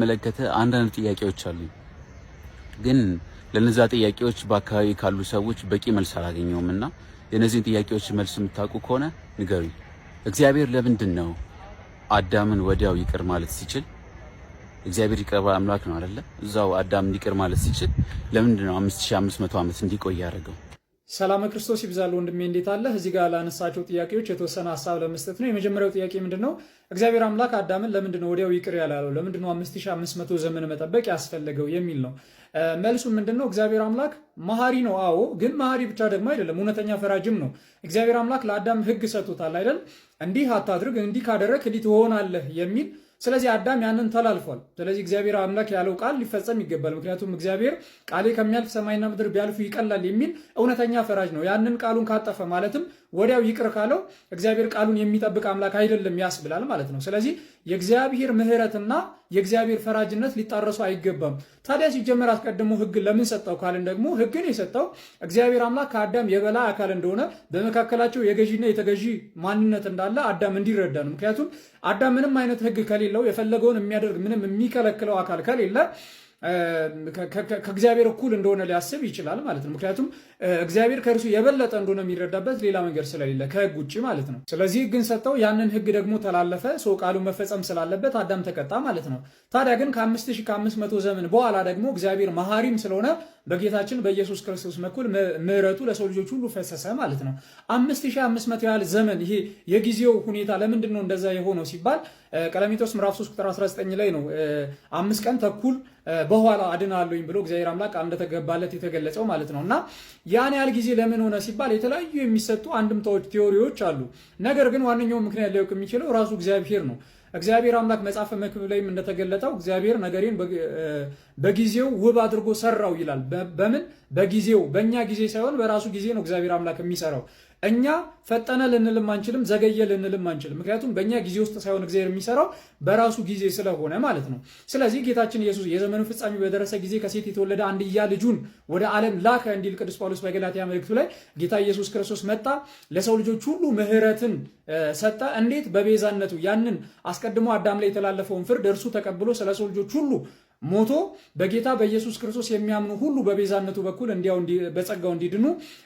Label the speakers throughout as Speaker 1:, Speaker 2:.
Speaker 1: በተመለከተ አንዳንድ ጥያቄዎች አሉኝ። ግን ለነዛ ጥያቄዎች በአካባቢ ካሉ ሰዎች በቂ መልስ አላገኘውም እና የእነዚህን ጥያቄዎች መልስ የምታውቁ ከሆነ ንገሩኝ። እግዚአብሔር ለምንድን ነው አዳምን ወዲያው ይቅር ማለት ሲችል፣ እግዚአብሔር ይቅር ባይ አምላክ ነው አይደለ? እዛው አዳምን ይቅር ማለት ሲችል ለምንድን ነው 5500 ዓመት እንዲቆይ ያደረገው?
Speaker 2: ሰላም ክርስቶስ ይብዛል ወንድሜ፣ እንዴት አለህ? እዚህ ጋር ላነሳቸው ጥያቄዎች የተወሰነ ሀሳብ ለመስጠት ነው። የመጀመሪያው ጥያቄ ምንድን ነው? እግዚአብሔር አምላክ አዳምን ለምንድን ነው ወዲያው ይቅር ያላለው? ለምንድን ነው 5500 ዘመን መጠበቅ ያስፈለገው የሚል ነው። መልሱ ምንድን ነው? እግዚአብሔር አምላክ መሐሪ ነው። አዎ፣ ግን መሐሪ ብቻ ደግሞ አይደለም፣ እውነተኛ ፈራጅም ነው። እግዚአብሔር አምላክ ለአዳም ሕግ ሰጥቶታል አይደል? እንዲህ አታድርግ፣ እንዲህ ካደረግህ እንዲህ ትሆናለህ የሚል። ስለዚህ አዳም ያንን ተላልፏል። ስለዚህ እግዚአብሔር አምላክ ያለው ቃል ሊፈጸም ይገባል። ምክንያቱም እግዚአብሔር ቃሌ ከሚያልፍ ሰማይና ምድር ቢያልፉ ይቀላል የሚል እውነተኛ ፈራጅ ነው። ያንን ቃሉን ካጠፈ፣ ማለትም ወዲያው ይቅር ካለው፣ እግዚአብሔር ቃሉን የሚጠብቅ አምላክ አይደለም ያስብላል ማለት ነው። ስለዚህ የእግዚአብሔር ምሕረትና የእግዚአብሔር ፈራጅነት ሊጣረሱ አይገባም። ታዲያ ሲጀመር አስቀድሞ ሕግን ለምን ሰጠው ካልን ደግሞ ሕግን የሰጠው እግዚአብሔር አምላክ ከአዳም የበላይ አካል እንደሆነ፣ በመካከላቸው የገዢና የተገዢ ማንነት እንዳለ አዳም እንዲረዳ ነው። ምክንያቱም አዳም ምንም አይነት ሕግ ከሌለው፣ የፈለገውን የሚያደርግ፣ ምንም የሚከለክለው አካል ከሌለ ከእግዚአብሔር እኩል እንደሆነ ሊያስብ ይችላል ማለት ነው። ምክንያቱም እግዚአብሔር ከእርሱ የበለጠ እንደሆነ የሚረዳበት ሌላ መንገድ ስለሌለ ከህግ ውጭ ማለት ነው። ስለዚህ ህግን ሰጠው፣ ያንን ህግ ደግሞ ተላለፈ። So ቃሉ መፈጸም ስላለበት አዳም ተቀጣ ማለት ነው። ታዲያ ግን ከ5500 ዘመን በኋላ ደግሞ እግዚአብሔር መሐሪም ስለሆነ በጌታችን በኢየሱስ ክርስቶስ በኩል ምሕረቱ ለሰው ልጆች ሁሉ ፈሰሰ ማለት ነው። 5500 ያህል ዘመን ይሄ የጊዜው ሁኔታ ለምንድን ነው እንደዛ የሆነው ሲባል ቀለሚጦስ ምዕራፍ 3 ቁጥር 19 ላይ ነው 5 ቀን ተኩል በኋላ አድናለሁኝ ብሎ እግዚአብሔር አምላክ ቃል እንደተገባለት የተገለጸው ማለት ነው። እና ያን ያህል ጊዜ ለምን ሆነ ሲባል የተለያዩ የሚሰጡ አንድምታዎች፣ theory ዎች አሉ። ነገር ግን ዋነኛው ምክንያት ሊያውቅ የሚችለው ራሱ እግዚአብሔር ነው። እግዚአብሔር አምላክ መጽሐፈ መክብብ ላይም እንደተገለጠው እግዚአብሔር ነገሬን በጊዜው ውብ አድርጎ ሰራው ይላል። በምን? በጊዜው፣ በእኛ ጊዜ ሳይሆን በራሱ ጊዜ ነው እግዚአብሔር አምላክ የሚሰራው። እኛ ፈጠነ ልንልም አንችልም፣ ዘገየ ልንልም አንችልም። ምክንያቱም በእኛ ጊዜ ውስጥ ሳይሆን እግዚአብሔር የሚሰራው በራሱ ጊዜ ስለሆነ ማለት ነው። ስለዚህ ጌታችን ኢየሱስ የዘመኑ ፍጻሜ በደረሰ ጊዜ ከሴት የተወለደ አንድያ ልጁን ወደ ዓለም ላከ እንዲል ቅዱስ ጳውሎስ በገላትያ መልእክቱ ላይ ጌታ ኢየሱስ ክርስቶስ መጣ፣ ለሰው ልጆች ሁሉ ምሕረትን ሰጠ። እንዴት? በቤዛነቱ ያንን አስቀድሞ አዳም ላይ የተላለፈውን ፍርድ እርሱ ተቀብሎ ስለ ሰው ልጆች ሁሉ ሞቶ በጌታ በኢየሱስ ክርስቶስ የሚያምኑ ሁሉ በቤዛነቱ በኩል እንዲያው በጸጋው እንዲድኑ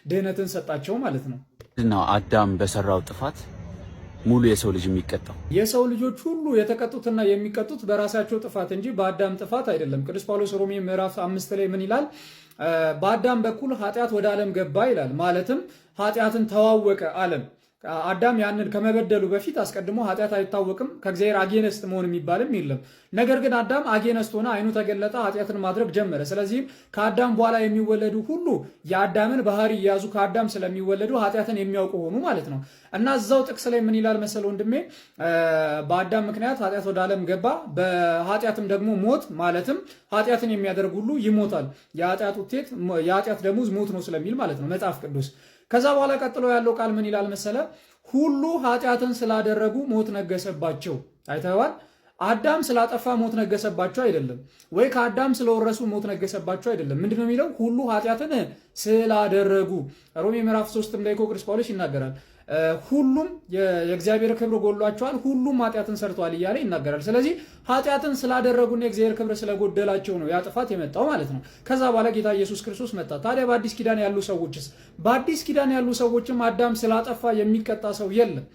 Speaker 2: ድህነትን ሰጣቸው ማለት ነው።
Speaker 1: ነው አዳም በሰራው ጥፋት ሙሉ የሰው ልጅ የሚቀጣው?
Speaker 2: የሰው ልጆች ሁሉ የተቀጡትና የሚቀጡት በራሳቸው ጥፋት እንጂ በአዳም ጥፋት አይደለም። ቅዱስ ጳውሎስ ሮሜ ምዕራፍ 5 ላይ ምን ይላል? በአዳም በኩል ኃጢአት ወደ ዓለም ገባ ይላል። ማለትም ኃጢአትን ተዋወቀ ዓለም። አዳም ያንን ከመበደሉ በፊት አስቀድሞ ኃጢአት አይታወቅም። ከእግዚአብሔር against መሆን የሚባልም የለም። ነገር ግን አዳም against ሆነ፣ አይኑ ተገለጠ፣ ኃጢአትን ማድረግ ጀመረ። ስለዚህም ከአዳም በኋላ የሚወለዱ ሁሉ የአዳምን ባህሪ እየያዙ ከአዳም ስለሚወለዱ ኃጢአትን የሚያውቁ ሆኑ ማለት ነው። እና እዛው ጥቅስ ላይ ምን ይላል መሰል ወንድሜ? በአዳም ምክንያት ኃጢአት ወደ ዓለም ገባ፣ በኃጢአትም ደግሞ ሞት፣ ማለትም ኃጢአትን የሚያደርግ ሁሉ ይሞታል። የኃጢአት ውጤት፣ የኃጢአት ደሞዝ ሞት ነው ስለሚል ማለት ነው መጽሐፍ ቅዱስ። ከዛ በኋላ ቀጥሎ ያለው ቃል ምን ይላል መሰለ? ሁሉ ኃጢአትን ስላደረጉ ሞት ነገሰባቸው። አይተዋል። አዳም ስላጠፋ ሞት ነገሰባቸው አይደለም፣ ወይ ከአዳም ስለወረሱ ሞት ነገሰባቸው አይደለም። ምንድነው የሚለው? ሁሉ ኃጢአትን ስላደረጉ። ሮሜ ምዕራፍ 3 ላይ እኮ ቅዱስ ጳውሎስ ይናገራል። ሁሉም የእግዚአብሔር ክብር ጎድሏቸዋል፣ ሁሉም ኃጢአትን ሰርተዋል እያለ ይናገራል። ስለዚህ ኃጢአትን ስላደረጉና የእግዚአብሔር ክብር ስለጎደላቸው ነው ያ ጥፋት የመጣው ማለት ነው። ከዛ በኋላ ጌታ ኢየሱስ ክርስቶስ መጣ። ታዲያ በአዲስ ኪዳን ያሉ ሰዎችስ? በአዲስ ኪዳን ያሉ ሰዎችም አዳም ስላጠፋ የሚቀጣ ሰው የለም።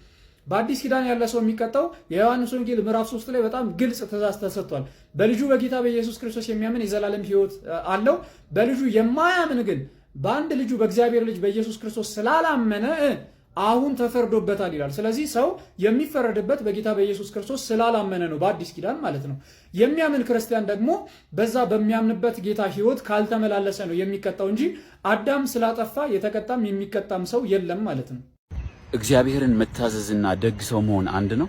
Speaker 2: በአዲስ ኪዳን ያለ ሰው የሚቀጣው የዮሐንስ ወንጌል ምዕራፍ 3 ላይ በጣም ግልጽ ትእዛዝ ተሰጥቷል። በልጁ በጌታ በኢየሱስ ክርስቶስ የሚያምን የዘላለም ሕይወት አለው። በልጁ የማያምን ግን በአንድ ልጁ በእግዚአብሔር ልጅ በኢየሱስ ክርስቶስ ስላላመነ አሁን ተፈርዶበታል ይላል። ስለዚህ ሰው የሚፈረድበት በጌታ በኢየሱስ ክርስቶስ ስላላመነ ነው፣ በአዲስ ኪዳን ማለት ነው። የሚያምን ክርስቲያን ደግሞ በዛ በሚያምንበት ጌታ ሕይወት ካልተመላለሰ ነው የሚቀጣው እንጂ አዳም ስላጠፋ የተቀጣም የሚቀጣም ሰው የለም ማለት ነው።
Speaker 1: እግዚአብሔርን መታዘዝና ደግ ሰው መሆን አንድ ነው?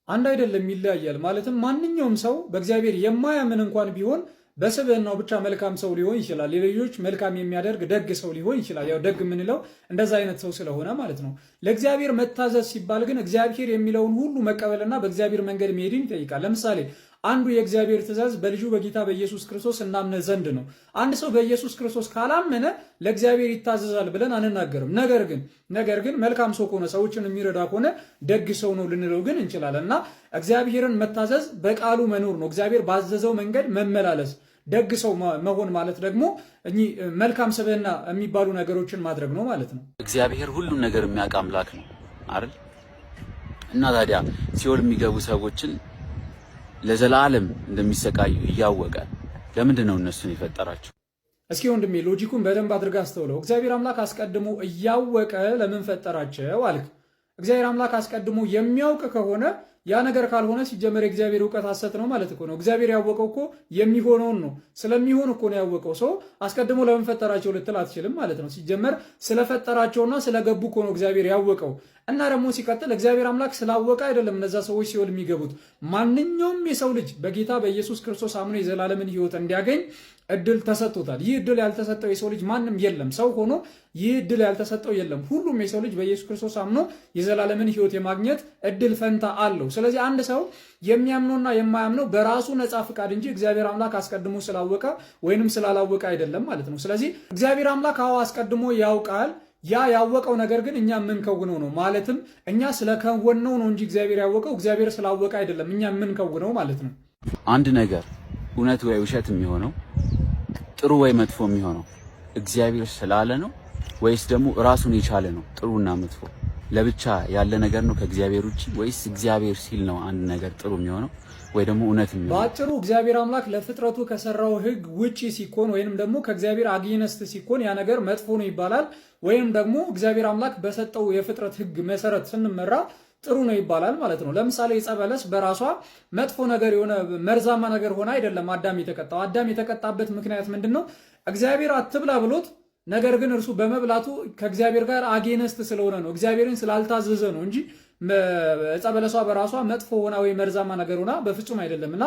Speaker 2: አንድ አይደለም፣ ይለያያል። ማለትም ማንኛውም ሰው በእግዚአብሔር የማያምን እንኳን ቢሆን በስብዕናው ብቻ መልካም ሰው ሊሆን ይችላል። ለሌሎች መልካም የሚያደርግ ደግ ሰው ሊሆን ይችላል። ያው ደግ የምንለው እንደዛ አይነት ሰው ስለሆነ ማለት ነው። ለእግዚአብሔር መታዘዝ ሲባል ግን እግዚአብሔር የሚለውን ሁሉ መቀበልና በእግዚአብሔር መንገድ መሄድን ይጠይቃል። ለምሳሌ አንዱ የእግዚአብሔር ትእዛዝ በልጁ በጌታ በኢየሱስ ክርስቶስ እናምን ዘንድ ነው። አንድ ሰው በኢየሱስ ክርስቶስ ካላመነ ለእግዚአብሔር ይታዘዛል ብለን አንናገርም። ነገር ግን መልካም ሰው ከሆነ፣ ሰዎችን የሚረዳ ከሆነ ደግ ሰው ነው ልንለው ግን እንችላለን። እና እግዚአብሔርን መታዘዝ በቃሉ መኖር ነው። እግዚአብሔር ባዘዘው መንገድ መመላለስ፣ ደግ ሰው መሆን ማለት ደግሞ እኚህ መልካም ስብዕና የሚባሉ ነገሮችን ማድረግ ነው ማለት ነው።
Speaker 1: እግዚአብሔር ሁሉን ነገር የሚያውቅ አምላክ ነው አይደል? እና ታዲያ ሲኦል የሚገቡ ሰዎችን ለዘላለም እንደሚሰቃዩ እያወቀ ለምንድን ነው እነሱን የፈጠራቸው?
Speaker 2: እስኪ ወንድሜ logic ኡን በደንብ አድርገህ አስተውለው። እግዚአብሔር አምላክ አስቀድሞ እያወቀ ለምን ፈጠራቸው አልክ። እግዚአብሔር አምላክ አስቀድሞ የሚያውቅ ከሆነ ያ ነገር ካልሆነ ሲጀመር የእግዚአብሔር እውቀት ሐሰት ነው ማለት እኮ ነው። እግዚአብሔር ያወቀው እኮ የሚሆነውን ነው። ስለሚሆን እኮ ነው ያወቀው። So አስቀድሞ ለምን ፈጠራቸው ልትል አትችልም ማለት ነው። ሲጀመር ስለፈጠራቸውና ስለገቡ እኮ ነው እግዚአብሔር ያወቀው። እና ደግሞ ሲቀጥል እግዚአብሔር አምላክ ስላወቀ አይደለም እነዛ ሰዎች ሲኦል የሚገቡት። ማንኛውም የሰው ልጅ በጌታ በኢየሱስ ክርስቶስ አምኖ የዘላለምን ሕይወት እንዲያገኝ እድል ተሰጥቶታል። ይህ እድል ያልተሰጠው የሰው ልጅ ማንም የለም። ሰው ሆኖ ይህ እድል ያልተሰጠው የለም። ሁሉም የሰው ልጅ በኢየሱስ ክርስቶስ አምኖ የዘላለምን ሕይወት የማግኘት እድል ፈንታ አለው። ስለዚህ አንድ ሰው የሚያምነውና የማያምነው በራሱ ነፃ ፍቃድ እንጂ እግዚአብሔር አምላክ አስቀድሞ ስላወቀ ወይንም ስላላወቀ አይደለም ማለት ነው። ስለዚህ እግዚአብሔር አምላክ አዎ አስቀድሞ ያውቃል። ያ ያወቀው ነገር ግን እኛ የምንከውነው ነው። ማለትም እኛ ስለከወንነው ነው እንጂ እግዚአብሔር ያወቀው እግዚአብሔር ስላወቀ አይደለም እኛ የምንከውነው ማለት ነው።
Speaker 1: አንድ ነገር እውነት ወይ ውሸት የሚሆነው፣ ጥሩ ወይ መጥፎ የሚሆነው እግዚአብሔር ስላለ ነው ወይስ ደግሞ ራሱን የቻለ ነው? ጥሩና መጥፎ ለብቻ ያለ ነገር ነው ከእግዚአብሔር ውጭ፣ ወይስ እግዚአብሔር ሲል ነው አንድ ነገር ጥሩ የሚሆነው ወይ ደግሞ እውነት የሚሆነው?
Speaker 2: በአጭሩ እግዚአብሔር አምላክ ለፍጥረቱ ከሰራው ሕግ ውጪ ሲኮን ወይንም ደግሞ ከእግዚአብሔር against ሲኮን ያ ነገር መጥፎ ነው ይባላል። ወይንም ደግሞ እግዚአብሔር አምላክ በሰጠው የፍጥረት ሕግ መሰረት ስንመራ ጥሩ ነው ይባላል ማለት ነው። ለምሳሌ ዕፀ በለስ በራሷ መጥፎ ነገር የሆነ መርዛማ ነገር ሆና አይደለም አዳም የተቀጣው። አዳም የተቀጣበት ምክንያት ምንድን ነው? እግዚአብሔር አትብላ ብሎት ነገር ግን እርሱ በመብላቱ ከእግዚአብሔር ጋር against ስለሆነ ነው፣ እግዚአብሔርን ስላልታዘዘ ነው እንጂ ዕፀ በለሷ በራሷ መጥፎ ሆና ወይ መርዛማ ነገር ሆና በፍጹም አይደለም። እና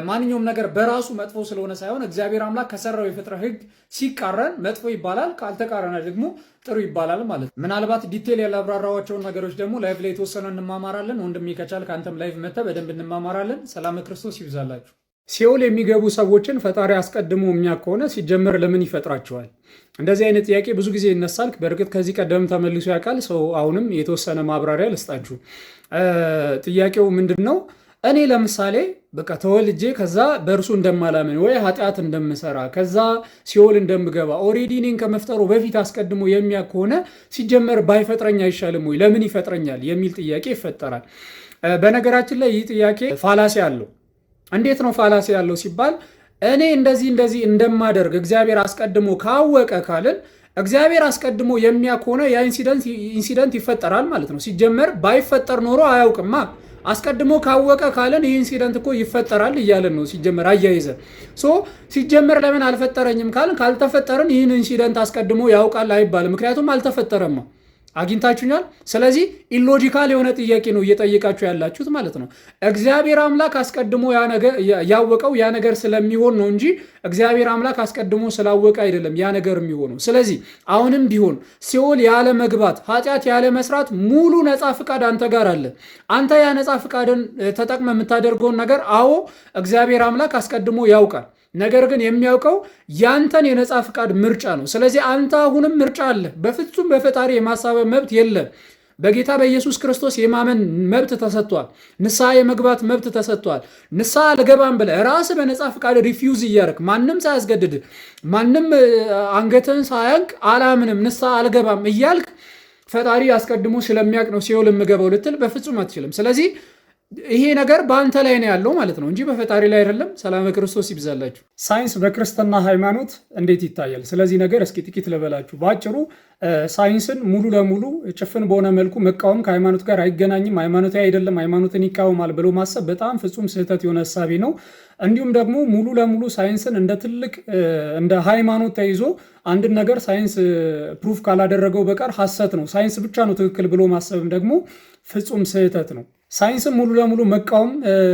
Speaker 2: ማንኛውም ነገር በራሱ መጥፎ ስለሆነ ሳይሆን እግዚአብሔር አምላክ ከሰራው የፍጥረት ሕግ ሲቃረን መጥፎ ይባላል፣ ካልተቃረነ ደግሞ ጥሩ ይባላል ማለት ነው። ምናልባት detail ያላብራራኋቸውን ነገሮች ደግሞ live ላይ የተወሰነ እንማማራለን። ወንድሜ ከቻልክ አንተም live መተህ በደንብ እንማማራለን። ሰላም ክርስቶስ ይብዛላችሁ። ሲኦል የሚገቡ ሰዎችን ፈጣሪ አስቀድሞ የሚያውቅ ከሆነ ሲጀመር ለምን ይፈጥራቸዋል? እንደዚህ አይነት ጥያቄ ብዙ ጊዜ ይነሳል። በእርግጥ ከዚህ ቀደም ተመልሶ ያውቃል። So አሁንም የተወሰነ ማብራሪያ ልስጣችሁ። ጥያቄው ምንድን ነው? እኔ ለምሳሌ በቃ ተወልጄ ከዛ በእርሱ እንደማላምን ወይ ኃጢአት እንደምሰራ ከዛ ሲኦል እንደምገባ already እኔን ከመፍጠሩ በፊት አስቀድሞ የሚያውቅ ከሆነ ሲጀመር ባይፈጥረኝ አይሻልም ወይ? ለምን ይፈጥረኛል? የሚል ጥያቄ ይፈጠራል። በነገራችን ላይ ይህ ጥያቄ fallacy አለው። እንዴት ነው fallacy ያለው ሲባል እኔ እንደዚህ እንደዚህ እንደማደርግ እግዚአብሔር አስቀድሞ ካወቀ ካልን እግዚአብሔር አስቀድሞ የሚያውቅ ከሆነ ያ incident ይፈጠራል ማለት ነው። ሲጀመር ባይፈጠር ኖሮ አያውቅማ። አስቀድሞ ካወቀ ካለን ይህ incident እኮ ይፈጠራል እያለን ነው። ሲጀመር አያይዘን so ሲጀመር ለምን አልፈጠረኝም ካልን ካልተፈጠርን ይህን incident አስቀድሞ ያውቃል አይባልም። ምክንያቱም አልተፈጠረማ። አግኝታችሁኛል። ስለዚህ illogical የሆነ ጥያቄ ነው እየጠየቃችሁ ያላችሁት ማለት ነው። እግዚአብሔር አምላክ አስቀድሞ ያወቀው ያ ነገር ስለሚሆን ነው እንጂ እግዚአብሔር አምላክ አስቀድሞ ስላወቀ አይደለም ያ ነገር የሚሆነው። ስለዚህ አሁንም ቢሆን ሲኦል ያለ መግባት፣ ኃጢአት ያለ መስራት ሙሉ ነፃ ፍቃድ አንተ ጋር አለ። አንተ ያ ነፃ ፍቃድን ተጠቅመህ የምታደርገውን ነገር አዎ እግዚአብሔር አምላክ አስቀድሞ ያውቃል። ነገር ግን የሚያውቀው ያንተን የነፃ ፍቃድ ምርጫ ነው። ስለዚህ አንተ አሁንም ምርጫ አለህ። በፍጹም በፈጣሪ የማሳበብ መብት የለም። በጌታ በኢየሱስ ክርስቶስ የማመን መብት ተሰጥቷል። ንስሐ የመግባት መብት ተሰጥቷል። ንስሐ አልገባም ብለህ ራስህ በነፃ ፍቃድ refuse እያደረክ፣ ማንም ሳያስገድድ፣ ማንም አንገትህን ሳያንቅ አላምንም፣ ንስሐ አልገባም እያልክ ፈጣሪ አስቀድሞ ስለሚያውቅ ነው ሲኦል የምገባው ልትል በፍጹም አትችልም። ስለዚህ ይሄ ነገር በአንተ ላይ ነው ያለው ማለት ነው እንጂ በፈጣሪ ላይ አይደለም። ሰላም ክርስቶስ ይብዛላችሁ። ሳይንስ በክርስትና ሃይማኖት እንዴት ይታያል? ስለዚህ ነገር እስኪ ጥቂት ልበላችሁ። በአጭሩ ሳይንስን ሙሉ ለሙሉ ጭፍን በሆነ መልኩ መቃወም ከሃይማኖት ጋር አይገናኝም፣ ሃይማኖታዊ አይደለም፣ ሃይማኖትን ይቃወማል ብሎ ማሰብ በጣም ፍጹም ስህተት የሆነ እሳቤ ነው። እንዲሁም ደግሞ ሙሉ ለሙሉ ሳይንስን እንደ ትልቅ እንደ ሃይማኖት ተይዞ አንድን ነገር ሳይንስ proof ካላደረገው በቀር ሐሰት ነው፣ ሳይንስ ብቻ ነው ትክክል ብሎ ማሰብም ደግሞ ፍጹም ስህተት ነው። ሳይንስን ሙሉ ለሙሉ መቃወም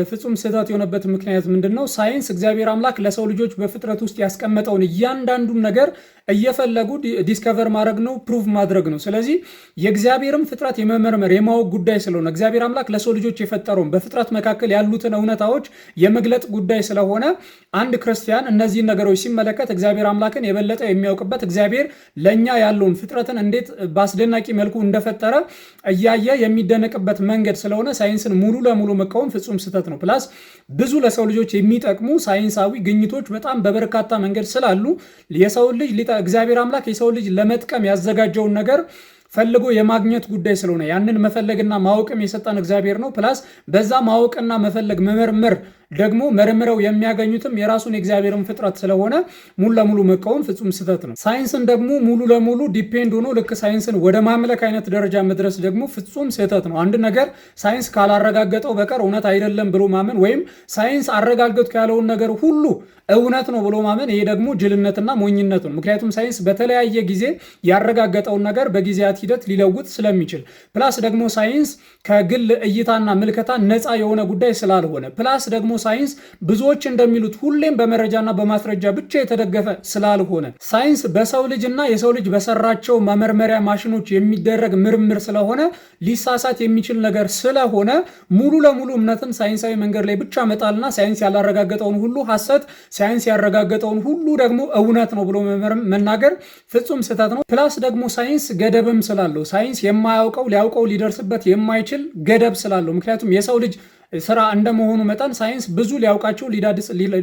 Speaker 2: ፍጹም ስህተት የሆነበት ምክንያት ምንድን ነው? ሳይንስ እግዚአብሔር አምላክ ለሰው ልጆች በፍጥረት ውስጥ ያስቀመጠውን እያንዳንዱን ነገር እየፈለጉ discover ማድረግ ነው፣ prove ማድረግ ነው። ስለዚህ የእግዚአብሔርም ፍጥረት የመመርመር የማወቅ ጉዳይ ስለሆነ፣ እግዚአብሔር አምላክ ለሰው ልጆች የፈጠረውን በፍጥረት መካከል ያሉትን እውነታዎች የመግለጥ ጉዳይ ስለሆነ፣ አንድ ክርስቲያን እነዚህን ነገሮች ሲመለከት እግዚአብሔር አምላክን የበለጠ የሚያውቅበት፣ እግዚአብሔር ለእኛ ያለውን ፍጥረትን እንዴት በአስደናቂ መልኩ እንደፈጠረ እያየ የሚደነቅበት መንገድ ስለሆነ ሳይንስን ሙሉ ለሙሉ መቃወም ፍጹም ስህተት ነው። Plus ብዙ ለሰው ልጆች የሚጠቅሙ ሳይንሳዊ ግኝቶች በጣም በበርካታ መንገድ ስላሉ የሰው ልጅ እግዚአብሔር አምላክ የሰው ልጅ ለመጥቀም ያዘጋጀውን ነገር ፈልጎ የማግኘት ጉዳይ ስለሆነ ያንን መፈለግና ማወቅም የሰጠን እግዚአብሔር ነው። Plus በዛ ማወቅና መፈለግ መመርመር ደግሞ መርምረው የሚያገኙትም የራሱን የእግዚአብሔርን ፍጥረት ስለሆነ ሙሉ ለሙሉ መቃወም ፍጹም ስህተት ነው። ሳይንስን ደግሞ ሙሉ ለሙሉ depend ሆኖ ልክ ሳይንስን ወደ ማምለክ አይነት ደረጃ መድረስ ደግሞ ፍጹም ስህተት ነው። አንድ ነገር ሳይንስ ካላረጋገጠው በቀር እውነት አይደለም ብሎ ማመን ወይም ሳይንስ አረጋገጥኩ ያለውን ነገር ሁሉ እውነት ነው ብሎ ማመን፣ ይሄ ደግሞ ጅልነትና ሞኝነት ነው። ምክንያቱም ሳይንስ በተለያየ ጊዜ ያረጋገጠውን ነገር በጊዜያት ሂደት ሊለውጥ ስለሚችል፣ plus ደግሞ ሳይንስ ከግል እይታና ምልከታ ነፃ የሆነ ጉዳይ ስላልሆነ፣ plus ደግሞ ሳይንስ ብዙዎች እንደሚሉት ሁሌም በመረጃና በማስረጃ ብቻ የተደገፈ ስላልሆነ፣ ሳይንስ በሰው ልጅና የሰው ልጅ በሰራቸው መመርመሪያ ማሽኖች የሚደረግ ምርምር ስለሆነ ሊሳሳት የሚችል ነገር ስለሆነ ሙሉ ለሙሉ እምነትን ሳይንሳዊ መንገድ ላይ ብቻ መጣልና ሳይንስ ያላረጋገጠውን ሁሉ ሐሰት፣ ሳይንስ ያረጋገጠውን ሁሉ ደግሞ እውነት ነው ብሎ መናገር ፍጹም ስህተት ነው። Plus ደግሞ ሳይንስ ገደብም ስላለው፣ ሳይንስ የማያውቀው ሊያውቀው ሊደርስበት የማይችል ገደብ ስላለው፣ ምክንያቱም የሰው ልጅ ስራ እንደመሆኑ መጠን ሳይንስ ብዙ ሊያውቃቸው፣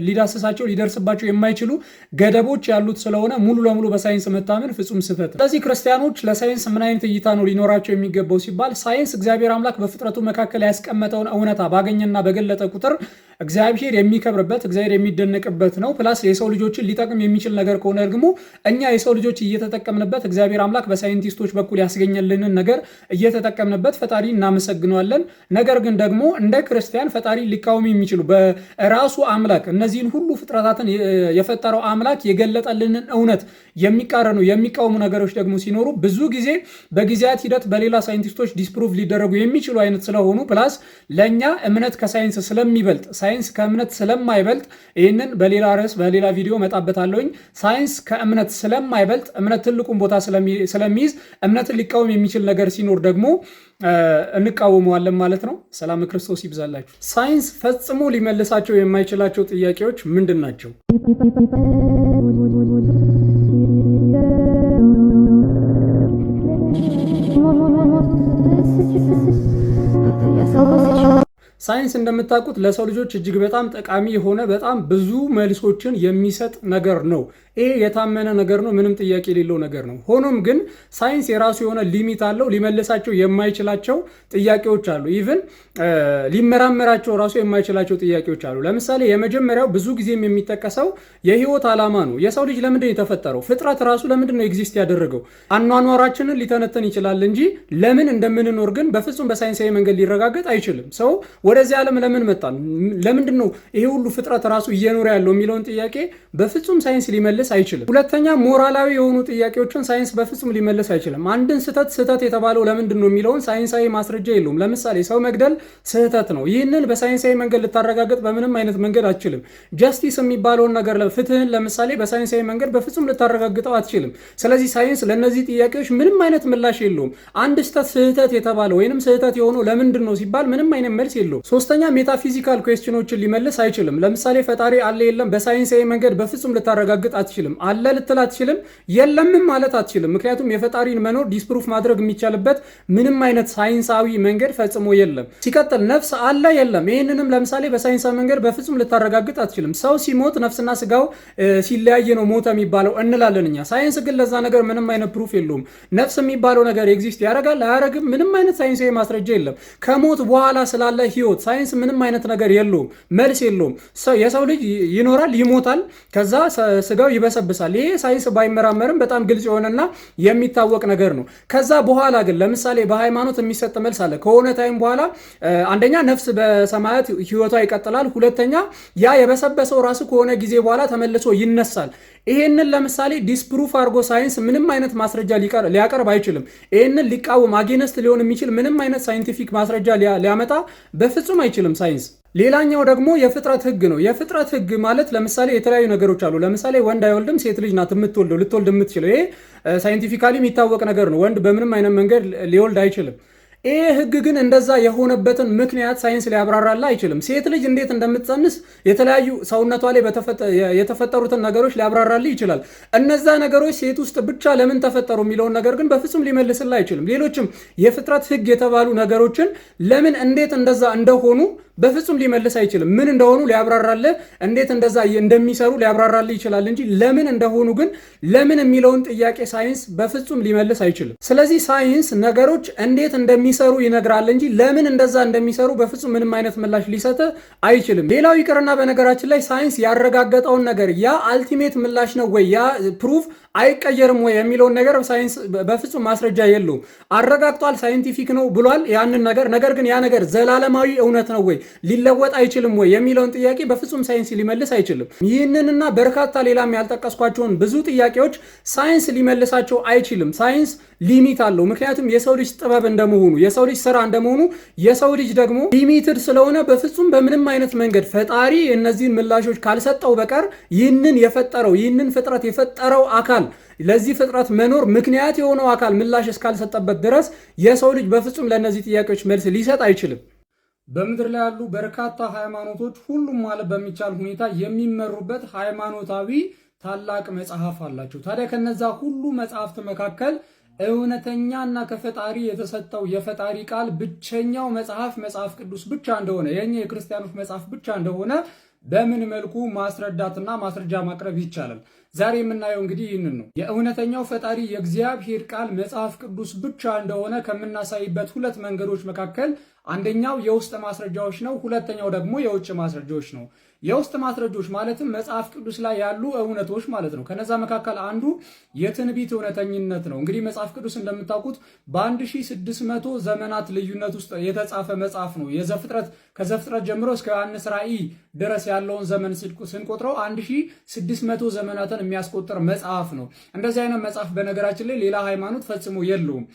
Speaker 2: ሊዳስሳቸው፣ ሊደርስባቸው የማይችሉ ገደቦች ያሉት ስለሆነ ሙሉ ለሙሉ በሳይንስ መታመን ፍጹም ስህተት ነው። ስለዚህ ክርስቲያኖች ለሳይንስ ምን አይነት እይታ ነው ሊኖራቸው የሚገባው ሲባል ሳይንስ እግዚአብሔር አምላክ በፍጥረቱ መካከል ያስቀመጠውን እውነታ ባገኘና በገለጠ ቁጥር እግዚአብሔር የሚከብርበት፣ እግዚአብሔር የሚደነቅበት ነው። Plus የሰው ልጆችን ሊጠቅም የሚችል ነገር ከሆነ ደግሞ እኛ የሰው ልጆች እየተጠቀምንበት፣ እግዚአብሔር አምላክ በሳይንቲስቶች በኩል ያስገኘልንን ነገር እየተጠቀምንበት ፈጣሪ እናመሰግነዋለን። ነገር ግን ደግሞ እንደ ክርስቲያን ፈጣሪ ሊቃወም የሚችሉ፣ በራሱ አምላክ እነዚህን ሁሉ ፍጥረታትን የፈጠረው አምላክ የገለጠልንን እውነት የሚቃረኑ፣ የሚቃወሙ ነገሮች ደግሞ ሲኖሩ ብዙ ጊዜ በጊዜያት ሂደት በሌላ ሳይንቲስቶች disprove ሊደረጉ የሚችሉ አይነት ስለሆኑ፣ plus ለእኛ እምነት ከሳይንስ ስለሚበልጥ፣ ሳይንስ ከእምነት ስለማይበልጥ፣ ይህንን በሌላ ርዕስ በሌላ ቪዲዮ እመጣበታለሁኝ። ሳይንስ ከእምነት ስለማይበልጥ፣ እምነት ትልቁን ቦታ ስለሚይዝ እምነትን ሊቃወም የሚችል ነገር ሲኖር ደግሞ እንቃወመዋለን ማለት ነው። ሰላም ክርስቶስ ይብዛላችሁ። ሳይንስ ፈጽሞ ሊመልሳቸው የማይችላቸው ጥያቄዎች ምንድን ናቸው? ሳይንስ እንደምታውቁት ለሰው ልጆች እጅግ በጣም ጠቃሚ የሆነ፣ በጣም ብዙ መልሶችን የሚሰጥ ነገር ነው። ይሄ የታመነ ነገር ነው፣ ምንም ጥያቄ የሌለው ነገር ነው። ሆኖም ግን ሳይንስ የራሱ የሆነ limit አለው። ሊመልሳቸው የማይችላቸው ጥያቄዎች አሉ። Even ሊመራመራቸው ራሱ የማይችላቸው ጥያቄዎች አሉ። ለምሳሌ የመጀመሪያው ብዙ ጊዜም የሚጠቀሰው የህይወት ዓላማ ነው። የሰው ልጅ ለምንድን ነው የተፈጠረው? ፍጥረት ራሱ ለምንድን ነው exist ያደረገው? አኗኗራችንን ሊተነተን ይችላል እንጂ ለምን እንደምንኖር ግን በፍጹም በሳይንሳዊ መንገድ ሊረጋገጥ አይችልም። ሰው ወደዚህ ዓለም ለምን መጣ? ለምንድን ነው ይሄ ሁሉ ፍጥረት ራሱ እየኖረ ያለው የሚለውን ጥያቄ በፍጹም ሳይንስ ሊመልስ አይችልም። ሁለተኛ ሞራላዊ የሆኑ ጥያቄዎችን ሳይንስ በፍጹም ሊመልስ አይችልም። አንድን ስህተት ስህተት የተባለው ለምንድን ነው የሚለውን ሳይንሳዊ ማስረጃ የለውም። ለምሳሌ ሰው መግደል ስህተት ነው። ይህንን በሳይንሳዊ መንገድ ልታረጋግጥ በምንም አይነት መንገድ አትችልም። Justice የሚባለውን ነገር፣ ፍትህን ለምሳሌ በሳይንሳዊ መንገድ በፍጹም ልታረጋግጠው አትችልም። ስለዚህ ሳይንስ ለእነዚህ ጥያቄዎች ምንም አይነት ምላሽ የለውም። አንድ ስህተት ስህተት የተባለው ወይንም ስህተት የሆነው ለምንድን ነው ሲባል ምንም አይነት መልስ የለውም። ሶስተኛ metaphysical question ኦችን ሊመልስ አይችልም። ለምሳሌ ፈጣሪ አለ የለም በሳይንሳዊ መንገድ በፍጹም ልታረጋግጥ አትችልም። አለ ልትል አትችልም፣ የለምም ማለት አትችልም። ምክንያቱም የፈጣሪን መኖር disprove ማድረግ የሚቻልበት ምንም አይነት ሳይንሳዊ መንገድ ፈጽሞ የለም። ሲቀጥል ነፍስ አለ የለም፣ ይህንንም ለምሳሌ በሳይንሳዊ መንገድ በፍጹም ልታረጋግጥ አትችልም። ሰው ሲሞት ነፍስና ስጋው ሲለያይ ነው ሞተ የሚባለው እንላለን እኛ። ሳይንስ ግን ለዛ ነገር ምንም አይነት proof የለውም። ነፍስ የሚባለው ነገር exist ያደርጋል አያደርግም፣ ምንም አይነት ሳይንሳዊ ማስረጃ የለም። ከሞት በኋላ ስላለ ህይወት ሳይንስ ምንም አይነት ነገር የለውም፣ መልስ የለውም። የሰው ልጅ ይኖራል፣ ይሞታል፣ ከዛ ስጋው ይበስብሳል። ይበሰብሳል። ይሄ ሳይንስ ባይመራመርም በጣም ግልጽ የሆነና የሚታወቅ ነገር ነው። ከዛ በኋላ ግን ለምሳሌ በሃይማኖት የሚሰጥ መልስ አለ። ከሆነ time በኋላ አንደኛ ነፍስ በሰማያት ህይወቷ ይቀጥላል። ሁለተኛ ያ የበሰበሰው ራሱ ከሆነ ጊዜ በኋላ ተመልሶ ይነሳል። ይሄንን ለምሳሌ disproof አድርጎ ሳይንስ ምንም አይነት ማስረጃ ሊያቀርብ አይችልም። ይሄንን ሊቃወም against ሊሆን የሚችል ምንም አይነት scientific ማስረጃ ሊያመጣ በፍጹም አይችልም ሳይንስ። ሌላኛው ደግሞ የፍጥረት ህግ ነው። የፍጥረት ህግ ማለት ለምሳሌ የተለያዩ ነገሮች አሉ። ለምሳሌ ወንድ አይወልድም፣ ሴት ልጅ ናት የምትወልደው፣ ልትወልድ የምትችለው። ይሄ scientifically የሚታወቅ ነገር ነው። ወንድ በምንም አይነት መንገድ ሊወልድ አይችልም። ይሄ ህግ ግን እንደዛ የሆነበትን ምክንያት ሳይንስ ሊያብራራላ አይችልም። ሴት ልጅ እንዴት እንደምትጸንስ የተለያዩ ሰውነቷ ላይ የተፈጠሩትን ነገሮች ሊያብራራልህ ይችላል። እነዛ ነገሮች ሴት ውስጥ ብቻ ለምን ተፈጠሩ የሚለውን ነገር ግን በፍጹም ሊመልስልህ አይችልም። ሌሎችም የፍጥረት ህግ የተባሉ ነገሮችን ለምን እንዴት እንደዛ እንደሆኑ በፍጹም ሊመልስ አይችልም። ምን እንደሆኑ ሊያብራራልህ፣ እንዴት እንደዛ እንደሚሰሩ ሊያብራራልህ ይችላል እንጂ ለምን እንደሆኑ ግን ለምን የሚለውን ጥያቄ ሳይንስ በፍጹም ሊመልስ አይችልም። ስለዚህ ሳይንስ ነገሮች እንዴት እንደሚሰሩ ይነግራል እንጂ ለምን እንደዛ እንደሚሰሩ በፍጹም ምንም አይነት ምላሽ ሊሰጥ አይችልም። ሌላው ይቅርና በነገራችን ላይ ሳይንስ ያረጋገጠውን ነገር ያ ultimate ምላሽ ነው ወይ፣ ያ proof አይቀየርም ወይ የሚለውን ነገር ሳይንስ በፍጹም ማስረጃ የለውም። አረጋግጧል፣ scientific ነው ብሏል ያንን ነገር። ነገር ግን ያ ነገር ዘላለማዊ እውነት ነው ወይ፣ ሊለወጥ አይችልም ወይ የሚለውን ጥያቄ በፍጹም ሳይንስ ሊመልስ አይችልም። ይህንንና በርካታ ሌላም ያልጠቀስኳቸውን ብዙ ጥያቄዎች ሳይንስ ሊመልሳቸው አይችልም። ሳይንስ limit አለው። ምክንያቱም የሰው ልጅ ጥበብ እንደመሆኑ፣ የሰው ልጅ ስራ እንደመሆኑ፣ የሰው ልጅ ደግሞ limited ስለሆነ በፍጹም በምንም አይነት መንገድ ፈጣሪ እነዚህን ምላሾች ካልሰጠው በቀር ይህንን የፈጠረው፣ ይህንን ፍጥረት የፈጠረው አካል፣ ለዚህ ፍጥረት መኖር ምክንያት የሆነው አካል ምላሽ እስካልሰጠበት ድረስ የሰው ልጅ በፍጹም ለእነዚህ ጥያቄዎች መልስ ሊሰጥ አይችልም። በምድር ላይ ያሉ በርካታ ሃይማኖቶች ሁሉም ማለት በሚቻል ሁኔታ የሚመሩበት ሃይማኖታዊ ታላቅ መጽሐፍ አላቸው። ታዲያ ከነዛ ሁሉ መጽሐፍት መካከል እውነተኛና ከፈጣሪ የተሰጠው የፈጣሪ ቃል ብቸኛው መጽሐፍ መጽሐፍ ቅዱስ ብቻ እንደሆነ፣ የኛ የክርስቲያኖች መጽሐፍ ብቻ እንደሆነ በምን መልኩ ማስረዳትና ማስረጃ ማቅረብ ይቻላል? ዛሬ የምናየው እንግዲህ ይህንን ነው። የእውነተኛው ፈጣሪ የእግዚአብሔር ቃል መጽሐፍ ቅዱስ ብቻ እንደሆነ ከምናሳይበት ሁለት መንገዶች መካከል አንደኛው የውስጥ ማስረጃዎች ነው። ሁለተኛው ደግሞ የውጭ ማስረጃዎች ነው። የውስጥ ማስረጃዎች ማለትም መጽሐፍ ቅዱስ ላይ ያሉ እውነቶች ማለት ነው። ከነዛ መካከል አንዱ የትንቢት እውነተኝነት ነው። እንግዲህ መጽሐፍ ቅዱስ እንደምታውቁት በ1600 ዘመናት ልዩነት ውስጥ የተጻፈ መጽሐፍ ነው። የዘፍጥረት ከዘፍጥረት ጀምሮ እስከ ዮሐንስ ራእይ ድረስ ያለውን ዘመን ስንቆጥረው 1600 ዘመናትን የሚያስቆጥር መጽሐፍ ነው። እንደዚህ አይነት መጽሐፍ በነገራችን ላይ ሌላ ሃይማኖት ፈጽሞ የለውም።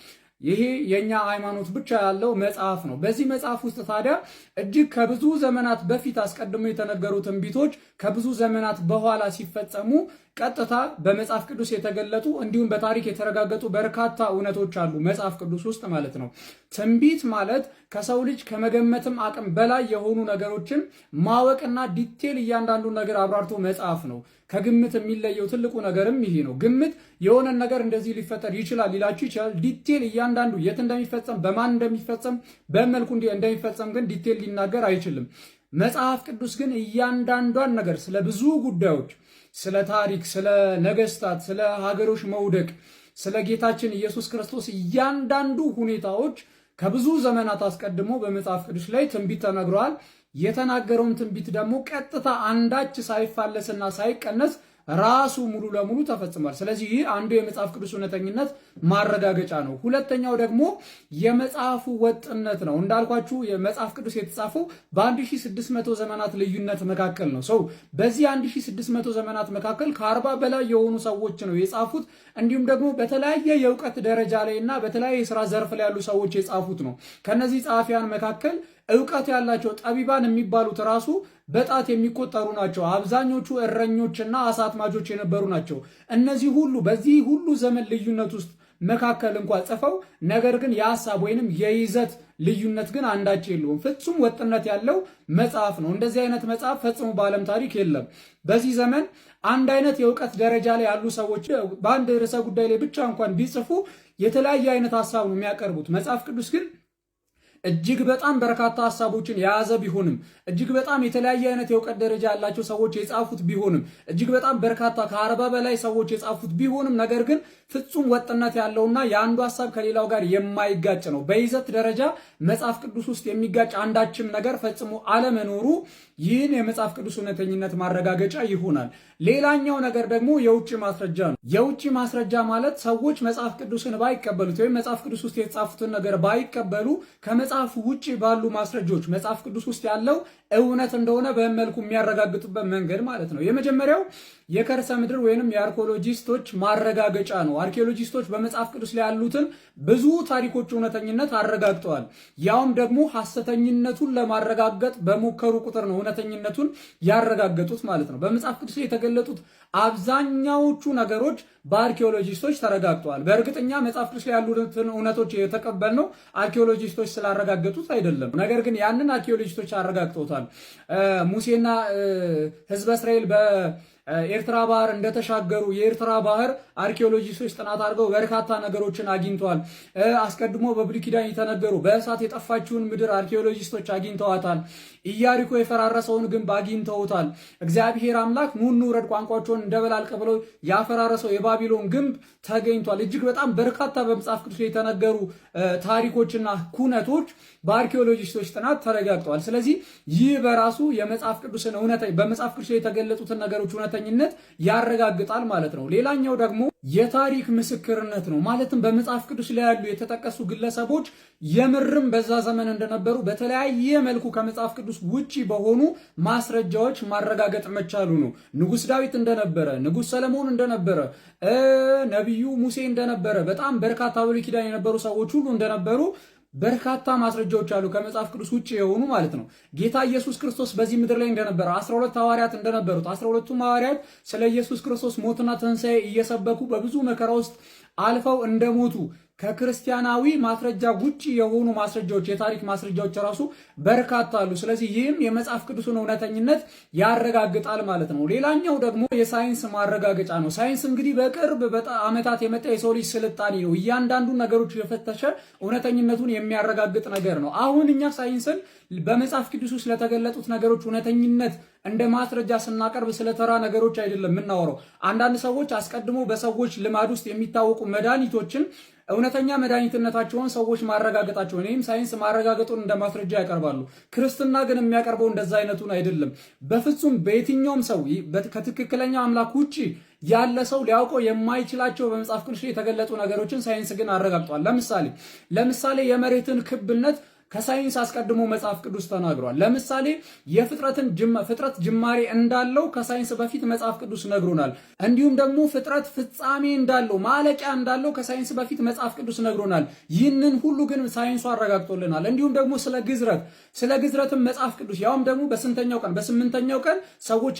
Speaker 2: ይሄ የኛ ሃይማኖት ብቻ ያለው መጽሐፍ ነው። በዚህ መጽሐፍ ውስጥ ታዲያ እጅግ ከብዙ ዘመናት በፊት አስቀድሞ የተነገሩ ትንቢቶች ከብዙ ዘመናት በኋላ ሲፈጸሙ ቀጥታ በመጽሐፍ ቅዱስ የተገለጡ እንዲሁም በታሪክ የተረጋገጡ በርካታ እውነቶች አሉ መጽሐፍ ቅዱስ ውስጥ ማለት ነው። ትንቢት ማለት ከሰው ልጅ ከመገመትም አቅም በላይ የሆኑ ነገሮችን ማወቅና detail እያንዳንዱን ነገር አብራርቶ መጻፍ ነው። ከግምት የሚለየው ትልቁ ነገርም ይሄ ነው። ግምት የሆነን ነገር እንደዚህ ሊፈጠር ይችላል ሊላችሁ ይችላል። detail እያንዳንዱ የት እንደሚፈጸም፣ በማን እንደሚፈጸም፣ በመልኩ እንደሚፈጸም ግን detail ሊናገር አይችልም። መጽሐፍ ቅዱስ ግን እያንዳንዷን ነገር ስለ ብዙ ጉዳዮች፣ ስለ ታሪክ፣ ስለ ነገስታት፣ ስለ ሀገሮች መውደቅ፣ ስለ ጌታችን ኢየሱስ ክርስቶስ እያንዳንዱ ሁኔታዎች ከብዙ ዘመናት አስቀድሞ በመጽሐፍ ቅዱስ ላይ ትንቢት ተነግሯል። የተናገረውን ትንቢት ደግሞ ቀጥታ አንዳች ሳይፋለስና ሳይቀነስ ራሱ ሙሉ ለሙሉ ተፈጽሟል። ስለዚህ ይህ አንዱ የመጽሐፍ ቅዱስ እውነተኝነት ማረጋገጫ ነው። ሁለተኛው ደግሞ የመጽሐፉ ወጥነት ነው። እንዳልኳችሁ የመጽሐፍ ቅዱስ የተጻፈው በ1600 ዘመናት ልዩነት መካከል ነው። ሰው በዚህ 1600 ዘመናት መካከል ከ40 በላይ የሆኑ ሰዎች ነው የጻፉት። እንዲሁም ደግሞ በተለያየ የእውቀት ደረጃ ላይ እና በተለያየ የስራ ዘርፍ ላይ ያሉ ሰዎች የጻፉት ነው። ከነዚህ ጸሐፊያን መካከል እውቀት ያላቸው ጠቢባን የሚባሉት ራሱ በጣት የሚቆጠሩ ናቸው። አብዛኞቹ እረኞችና አሳ አጥማጆች የነበሩ ናቸው። እነዚህ ሁሉ በዚህ ሁሉ ዘመን ልዩነት ውስጥ መካከል እንኳ ጽፈው ነገር ግን የሀሳብ ወይንም የይዘት ልዩነት ግን አንዳች የለውም። ፍጹም ወጥነት ያለው መጽሐፍ ነው። እንደዚህ አይነት መጽሐፍ ፈጽሞ በዓለም ታሪክ የለም። በዚህ ዘመን አንድ አይነት የእውቀት ደረጃ ላይ ያሉ ሰዎች በአንድ ርዕሰ ጉዳይ ላይ ብቻ እንኳን ቢጽፉ የተለያየ አይነት ሀሳብ ነው የሚያቀርቡት። መጽሐፍ ቅዱስ ግን እጅግ በጣም በርካታ ሀሳቦችን የያዘ ቢሆንም፣ እጅግ በጣም የተለያየ አይነት የእውቀት ደረጃ ያላቸው ሰዎች የጻፉት ቢሆንም፣ እጅግ በጣም በርካታ ከ40 በላይ ሰዎች የጻፉት ቢሆንም፣ ነገር ግን ፍጹም ወጥነት ያለውና የአንዱ ሀሳብ ከሌላው ጋር የማይጋጭ ነው። በይዘት ደረጃ መጽሐፍ ቅዱስ ውስጥ የሚጋጭ አንዳችም ነገር ፈጽሞ አለመኖሩ ይህን የመጽሐፍ ቅዱስ እውነተኝነት ማረጋገጫ ይሆናል። ሌላኛው ነገር ደግሞ የውጭ ማስረጃ ነው። የውጭ ማስረጃ ማለት ሰዎች መጽሐፍ ቅዱስን ባይቀበሉት ወይም መጽሐፍ ቅዱስ ውስጥ የተጻፉትን ነገር ባይቀበሉ ከመጽሐፉ ውጭ ባሉ ማስረጃዎች መጽሐፍ ቅዱስ ውስጥ ያለው እውነት እንደሆነ በመልኩ የሚያረጋግጡበት መንገድ ማለት ነው። የመጀመሪያው የከርሰ ምድር ወይንም የአርኪኦሎጂስቶች ማረጋገጫ ነው። አርኪኦሎጂስቶች በመጽሐፍ ቅዱስ ላይ ያሉትን ብዙ ታሪኮች እውነተኝነት አረጋግጠዋል። ያውም ደግሞ ሐሰተኝነቱን ለማረጋገጥ በሞከሩ ቁጥር ነው እውነተኝነቱን ያረጋገጡት ማለት ነው። በመጽሐፍ ቅዱስ ላይ የተገለጡት አብዛኛዎቹ ነገሮች በአርኪኦሎጂስቶች ተረጋግጠዋል። በእርግጠኛ መጽሐፍ ቅዱስ ላይ ያሉትን እውነቶች የተቀበልነው አርኪኦሎጂስቶች ስላረጋገጡት አይደለም። ነገር ግን ያንን አርኪኦሎጂስቶች አረጋግጠውታል። ሙሴና ሕዝበ እስራኤል በኤርትራ ባህር እንደተሻገሩ የኤርትራ ባህር አርኪኦሎጂስቶች ጥናት አድርገው በርካታ ነገሮችን አግኝተዋል። አስቀድሞ በብሉይ ኪዳን የተነገሩ በእሳት የጠፋችውን ምድር አርኪኦሎጂስቶች አግኝተዋታል። ኢያሪኮ የፈራረሰውን ግንብ አግኝተውታል። እግዚአብሔር አምላክ ኑ እንውረድ ቋንቋቸውን እንደበላልቅ ብለው ያፈራረሰው የባቢሎን ግንብ ተገኝቷል። እጅግ በጣም በርካታ በመጽሐፍ ቅዱስ የተነገሩ ታሪኮችና ኩነቶች በአርኪኦሎጂስቶች ጥናት ተረጋግጠዋል። ስለዚህ ይህ በራሱ የመጽሐፍ ቅዱስን እውነታ በመጽሐፍ ቅዱስ የተገለጡትን ነገሮች እውነተኝነት ያረጋግጣል ማለት ነው። ሌላኛው ደግሞ የታሪክ ምስክርነት ነው። ማለትም በመጽሐፍ ቅዱስ ላይ ያሉ የተጠቀሱ ግለሰቦች የምርም በዛ ዘመን እንደነበሩ በተለያየ መልኩ ከመጽሐፍ ቅዱስ ውጪ በሆኑ ማስረጃዎች ማረጋገጥ መቻሉ ነው። ንጉስ ዳዊት እንደነበረ፣ ንጉስ ሰለሞን እንደነበረ፣ ነቢዩ ሙሴ እንደነበረ፣ በጣም በርካታ ብሉይ ኪዳን የነበሩ ሰዎች ሁሉ እንደነበሩ በርካታ ማስረጃዎች አሉ፣ ከመጽሐፍ ቅዱስ ውጭ የሆኑ ማለት ነው። ጌታ ኢየሱስ ክርስቶስ በዚህ ምድር ላይ እንደነበረ፣ 12 ሐዋርያት እንደነበሩት፣ 12ቱም ሐዋርያት ስለ ኢየሱስ ክርስቶስ ሞትና ትንሣኤ እየሰበኩ በብዙ መከራ ውስጥ አልፈው እንደሞቱ ከክርስቲያናዊ ማስረጃ ውጭ የሆኑ ማስረጃዎች፣ የታሪክ ማስረጃዎች ራሱ በርካታ አሉ። ስለዚህ ይህም የመጽሐፍ ቅዱስን እውነተኝነት ያረጋግጣል ማለት ነው። ሌላኛው ደግሞ የሳይንስ ማረጋገጫ ነው። ሳይንስ እንግዲህ በቅርብ ዓመታት የመጣ የሰው ልጅ ስልጣኔ ነው። እያንዳንዱ ነገሮች የፈተሸ እውነተኝነቱን የሚያረጋግጥ ነገር ነው። አሁን እኛ ሳይንስን በመጽሐፍ ቅዱስ ውስጥ ለተገለጡት ነገሮች እውነተኝነት እንደ ማስረጃ ስናቀርብ ስለተራ ነገሮች አይደለም የምናወራው። አንዳንድ ሰዎች አስቀድሞ በሰዎች ልማድ ውስጥ የሚታወቁ መድኃኒቶችን እውነተኛ መድኃኒትነታቸውን ሰዎች ማረጋገጣቸውን ወይም ሳይንስ ማረጋገጡን እንደ ማስረጃ ያቀርባሉ። ክርስትና ግን የሚያቀርበው እንደዛ አይነቱን አይደለም። በፍጹም በየትኛውም ሰው ከትክክለኛ አምላክ ውጪ ያለ ሰው ሊያውቀው የማይችላቸው በመጽሐፍ ቅዱስ የተገለጡ ነገሮችን ሳይንስ ግን አረጋግጧል። ለምሳሌ የመሬትን ክብነት ከሳይንስ አስቀድሞ መጽሐፍ ቅዱስ ተናግሯል። ለምሳሌ የፍጥረትን ፍጥረት ጅማሬ እንዳለው ከሳይንስ በፊት መጽሐፍ ቅዱስ ነግሮናል። እንዲሁም ደግሞ ፍጥረት ፍጻሜ እንዳለው፣ ማለቂያ እንዳለው ከሳይንስ በፊት መጽሐፍ ቅዱስ ነግሮናል። ይህንን ሁሉ ግን ሳይንሱ አረጋግጦልናል። እንዲሁም ደግሞ ስለ ግዝረትም መጽሐፍ ቅዱስ ያውም ደግሞ በስንተኛው ቀን፣ በስምንተኛው ቀን ሰዎች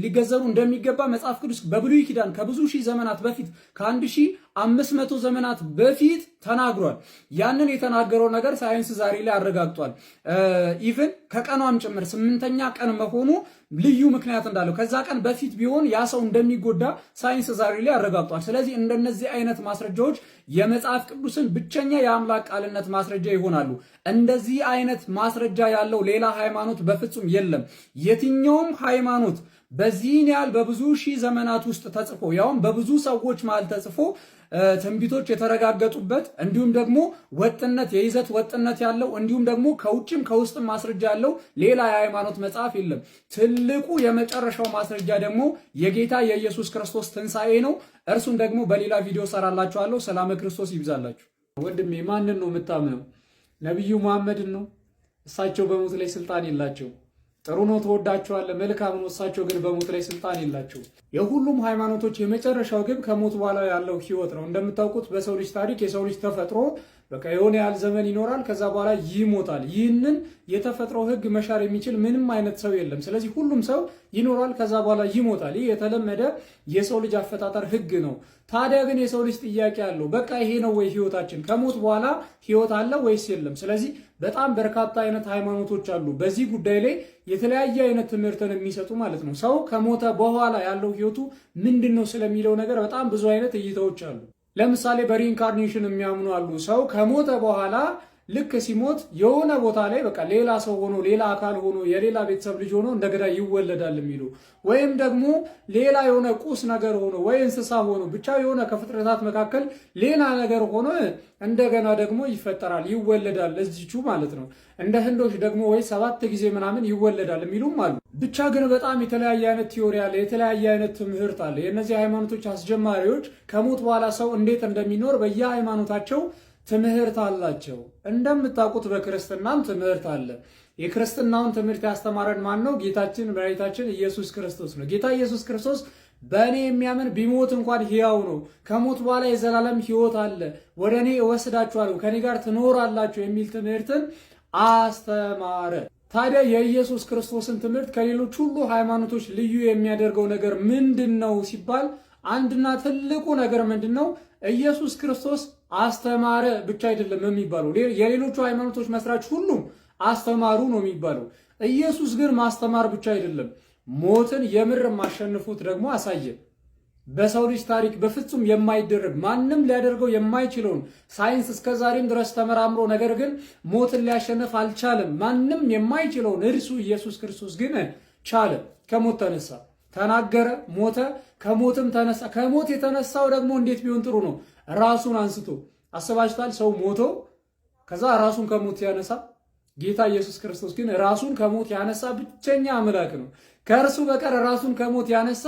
Speaker 2: ሊገዘሩ እንደሚገባ መጽሐፍ ቅዱስ በብሉይ ኪዳን ከብዙ ሺህ ዘመናት በፊት፣ ከ1500 ዘመናት በፊት ተናግሯል። ያንን የተናገረው ነገር ሳይንስ ዛሬ ላይ አረጋግጧል። Even ከቀኗም ጭምር ስምንተኛ ቀን መሆኑ ልዩ ምክንያት እንዳለው፣ ከዛ ቀን በፊት ቢሆን ያ ሰው እንደሚጎዳ ሳይንስ ዛሬ ላይ አረጋግጧል። ስለዚህ እንደነዚህ አይነት ማስረጃዎች የመጽሐፍ ቅዱስን ብቸኛ የአምላክ ቃልነት ማስረጃ ይሆናሉ። እንደዚህ አይነት ማስረጃ ያለው ሌላ ሃይማኖት በፍጹም የለም። የትኛውም ሃይማኖት በዚህን ያህል በብዙ ሺህ ዘመናት ውስጥ ተጽፎ፣ ያውም በብዙ ሰዎች መሃል ተጽፎ፣ ትንቢቶች የተረጋገጡበት፣ እንዲሁም ደግሞ ወጥነት የይዘት ወጥነት ያለው፣ እንዲሁም ደግሞ ከውጭም ከውስጥም ማስረጃ ያለው ሌላ የሃይማኖት መጽሐፍ የለም። ትልቁ የመጨረሻው ማስረጃ ደግሞ የጌታ የኢየሱስ ክርስቶስ ትንሣኤ ነው። እርሱን ደግሞ በሌላ ቪዲዮ ሰራላችኋለሁ። ሰላመ ክርስቶስ ይብዛላችሁ። ወንድሜ፣ ማንን ነው የምታምነው? ነቢዩ መሐመድን ነው? እሳቸው በሞት ላይ ስልጣን የላቸው። ጥሩ ነው፣ ትወዳቸዋለህ፣ መልካም ነው። እሳቸው ግን በሞት ላይ ስልጣን የላቸው። የሁሉም ሃይማኖቶች የመጨረሻው ግብ ከሞት በኋላ ያለው ህይወት ነው። እንደምታውቁት በሰው ልጅ ታሪክ የሰው ልጅ ተፈጥሮ በቃ የሆነ ያህል ዘመን ይኖራል፣ ከዛ በኋላ ይሞታል። ይህንን የተፈጥሮ ህግ መሻር የሚችል ምንም አይነት ሰው የለም። ስለዚህ ሁሉም ሰው ይኖራል፣ ከዛ በኋላ ይሞታል። ይህ የተለመደ የሰው ልጅ አፈጣጠር ህግ ነው። ታዲያ ግን የሰው ልጅ ጥያቄ አለው። በቃ ይሄ ነው ወይ ህይወታችን? ከሞት በኋላ ህይወት አለ ወይስ የለም? ስለዚህ በጣም በርካታ አይነት ሃይማኖቶች አሉ በዚህ ጉዳይ ላይ የተለያየ አይነት ትምህርትን የሚሰጡ ማለት ነው። ሰው ከሞተ በኋላ ያለው ህይወቱ ምንድን ነው ስለሚለው ነገር በጣም ብዙ አይነት እይታዎች አሉ። ለምሳሌ በ reincarnation የሚያምኑ አሉ። ሰው ከሞተ በኋላ ልክ ሲሞት የሆነ ቦታ ላይ በቃ ሌላ ሰው ሆኖ፣ ሌላ አካል ሆኖ፣ የሌላ ቤተሰብ ልጅ ሆኖ እንደገና ይወለዳል የሚሉ፣ ወይም ደግሞ ሌላ የሆነ ቁስ ነገር ሆኖ ወይ እንስሳ ሆኖ፣ ብቻ የሆነ ከፍጥረታት መካከል ሌላ ነገር ሆኖ እንደገና ደግሞ ይፈጠራል፣ ይወለዳል እዚቹ ማለት ነው። እንደ ህንዶች ደግሞ ወይ 7 ጊዜ ምናምን ይወለዳል የሚሉም አሉ። ብቻ ግን በጣም የተለያየ አይነት theory አለ፣ የተለያየ አይነት ትምህርት አለ። የእነዚህ ሃይማኖቶች አስጀማሪዎች ከሞት በኋላ ሰው እንዴት እንደሚኖር በየሃይማኖታቸው ትምህርት አላቸው። እንደምታውቁት በክርስትናም ትምህርት አለ። የክርስትናውን ትምህርት ያስተማረን ማን ነው? ጌታችን መድኃኒታችን ኢየሱስ ክርስቶስ ነው። ጌታ ኢየሱስ ክርስቶስ በእኔ የሚያምን ቢሞት እንኳን ሕያው ነው፣ ከሞት በኋላ የዘላለም ሕይወት አለ፣ ወደ እኔ እወስዳችኋለሁ፣ ከእኔ ጋር ትኖራላችሁ የሚል ትምህርትን አስተማረ። ታዲያ የኢየሱስ ክርስቶስን ትምህርት ከሌሎች ሁሉ ሃይማኖቶች ልዩ የሚያደርገው ነገር ምንድን ነው ሲባል አንድና ትልቁ ነገር ምንድን ነው? ኢየሱስ ክርስቶስ አስተማረ ብቻ አይደለም የሚባለው። የሌሎቹ ሃይማኖቶች መስራች ሁሉም አስተማሩ ነው የሚባለው። ኢየሱስ ግን ማስተማር ብቻ አይደለም፣ ሞትን የምር አሸንፎት ደግሞ አሳየ። በሰው ልጅ ታሪክ በፍጹም የማይደረግ፣ ማንም ሊያደርገው የማይችለውን፣ ሳይንስ እስከ ዛሬም ድረስ ተመራምሮ ነገር ግን ሞትን ሊያሸንፍ አልቻለም። ማንም የማይችለውን እርሱ ኢየሱስ ክርስቶስ ግን ቻለ። ከሞት ተነሳ፣ ተናገረ፣ ሞተ፣ ከሞትም ተነሳ። ከሞት የተነሳው ደግሞ እንዴት ቢሆን ጥሩ ነው? ራሱን አንስቶ። አስባችሁታል? ሰው ሞቶ ከዛ ራሱን ከሞት ያነሳ። ጌታ ኢየሱስ ክርስቶስ ግን ራሱን ከሞት ያነሳ ብቸኛ አምላክ ነው። ከእርሱ በቀር ራሱን ከሞት ያነሳ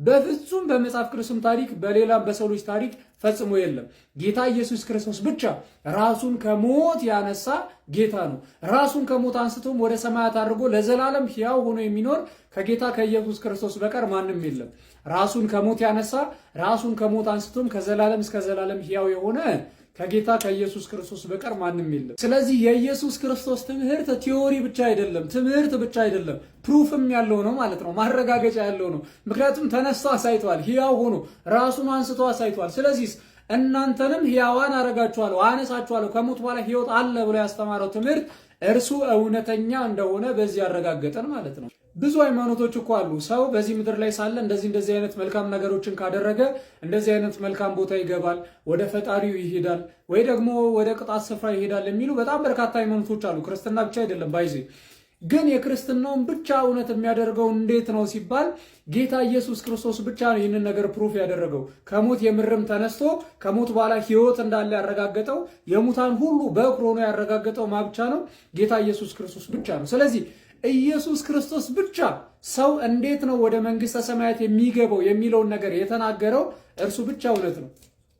Speaker 2: በፍጹም በመጽሐፍ ቅዱስም ታሪክ በሌላም በሰው ልጅ ታሪክ ፈጽሞ የለም። ጌታ ኢየሱስ ክርስቶስ ብቻ ራሱን ከሞት ያነሳ ጌታ ነው። ራሱን ከሞት አንስቶም ወደ ሰማያት አድርጎ ለዘላለም ሕያው ሆኖ የሚኖር ከጌታ ከኢየሱስ ክርስቶስ በቀር ማንም የለም። ራሱን ከሞት ያነሳ፣ ራሱን ከሞት አንስቶም ከዘላለም እስከ ዘላለም ሕያው የሆነ ከጌታ ከኢየሱስ ክርስቶስ በቀር ማንም የለም። ስለዚህ የኢየሱስ ክርስቶስ ትምህርት theory ብቻ አይደለም፣ ትምህርት ብቻ አይደለም፣ proof ም ያለው ነው ማለት ነው፣ ማረጋገጫ ያለው ነው። ምክንያቱም ተነስቶ አሳይቷል፣ ሕያው ሆኖ ራሱን አንስቶ አሳይቷል። ስለዚህ እናንተንም ሕያዋን አረጋችኋለሁ፣ አነሳችኋለሁ፣ ከሞት በኋላ ሕይወት አለ ብሎ ያስተማረው ትምህርት እርሱ እውነተኛ እንደሆነ በዚህ ያረጋገጠን ማለት ነው። ብዙ ሃይማኖቶች እኮ አሉ። ሰው በዚህ ምድር ላይ ሳለ እንደዚህ እንደዚህ አይነት መልካም ነገሮችን ካደረገ እንደዚህ አይነት መልካም ቦታ ይገባል፣ ወደ ፈጣሪው ይሄዳል፣ ወይ ደግሞ ወደ ቅጣት ስፍራ ይሄዳል የሚሉ በጣም በርካታ ሃይማኖቶች አሉ። ክርስትና ብቻ አይደለም by the way። ግን የክርስትናውን ብቻ እውነት የሚያደርገው እንዴት ነው ሲባል ጌታ ኢየሱስ ክርስቶስ ብቻ ነው ይህንን ነገር proof ያደረገው። ከሞት የምርም ተነስቶ ከሞት በኋላ ሕይወት እንዳለ ያረጋገጠው፣ የሙታን ሁሉ በኩር ሆኖ ያረጋገጠው ማ ብቻ ነው? ጌታ ኢየሱስ ክርስቶስ ብቻ ነው። ስለዚህ ኢየሱስ ክርስቶስ ብቻ ሰው እንዴት ነው ወደ መንግስተ ሰማያት የሚገባው የሚለውን ነገር የተናገረው እርሱ ብቻ እውነት ነው።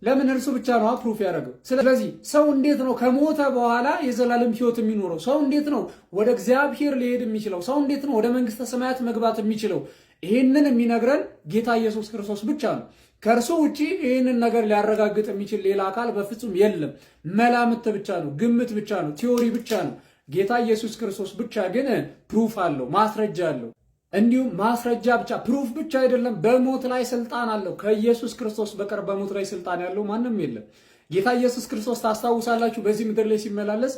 Speaker 2: ለምን? እርሱ ብቻ ነው proof ያደረገው። ስለዚህ ሰው እንዴት ነው ከሞተ በኋላ የዘላለም ሕይወት የሚኖረው? ሰው እንዴት ነው ወደ እግዚአብሔር ሊሄድ የሚችለው? ሰው እንዴት ነው ወደ መንግስተ ሰማያት መግባት የሚችለው? ይህንን የሚነግረን ጌታ ኢየሱስ ክርስቶስ ብቻ ነው። ከእርሱ ውጪ ይህንን ነገር ሊያረጋግጥ የሚችል ሌላ አካል በፍጹም የለም። መላምት ብቻ ነው፣ ግምት ብቻ ነው፣ theory ብቻ ነው። ጌታ ኢየሱስ ክርስቶስ ብቻ ግን proof አለው፣ ማስረጃ አለው። እንዲሁም ማስረጃ ብቻ፣ proof ብቻ አይደለም፣ በሞት ላይ ስልጣን አለው። ከኢየሱስ ክርስቶስ በቀር በሞት ላይ ስልጣን ያለው ማንም የለም። ጌታ ኢየሱስ ክርስቶስ ታስታውሳላችሁ፣ በዚህ ምድር ላይ ሲመላለስ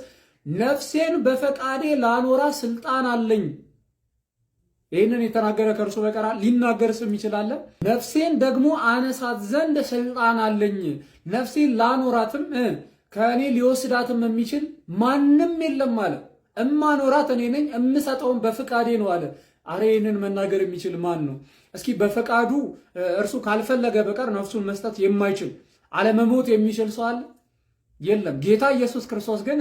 Speaker 2: ነፍሴን በፈቃዴ ላኖራት ስልጣን አለኝ። ይህንን የተናገረ ከእርሱ በቀር ሊናገርስ የሚችል አለ? ነፍሴን ደግሞ አነሳት ዘንድ ስልጣን አለኝ። ነፍሴን ላኖራትም ከእኔ ሊወስዳትም የሚችል ማንም የለም አለ። እማኖራት እኔ ነኝ፣ እምሰጠውም በፍቃዴ ነው አለ። አረ ይህንን መናገር የሚችል ማን ነው? እስኪ በፈቃዱ እርሱ ካልፈለገ በቀር ነፍሱን መስጠት የማይችል፣ አለመሞት የሚችል ሰው አለ? የለም። ጌታ ኢየሱስ ክርስቶስ ግን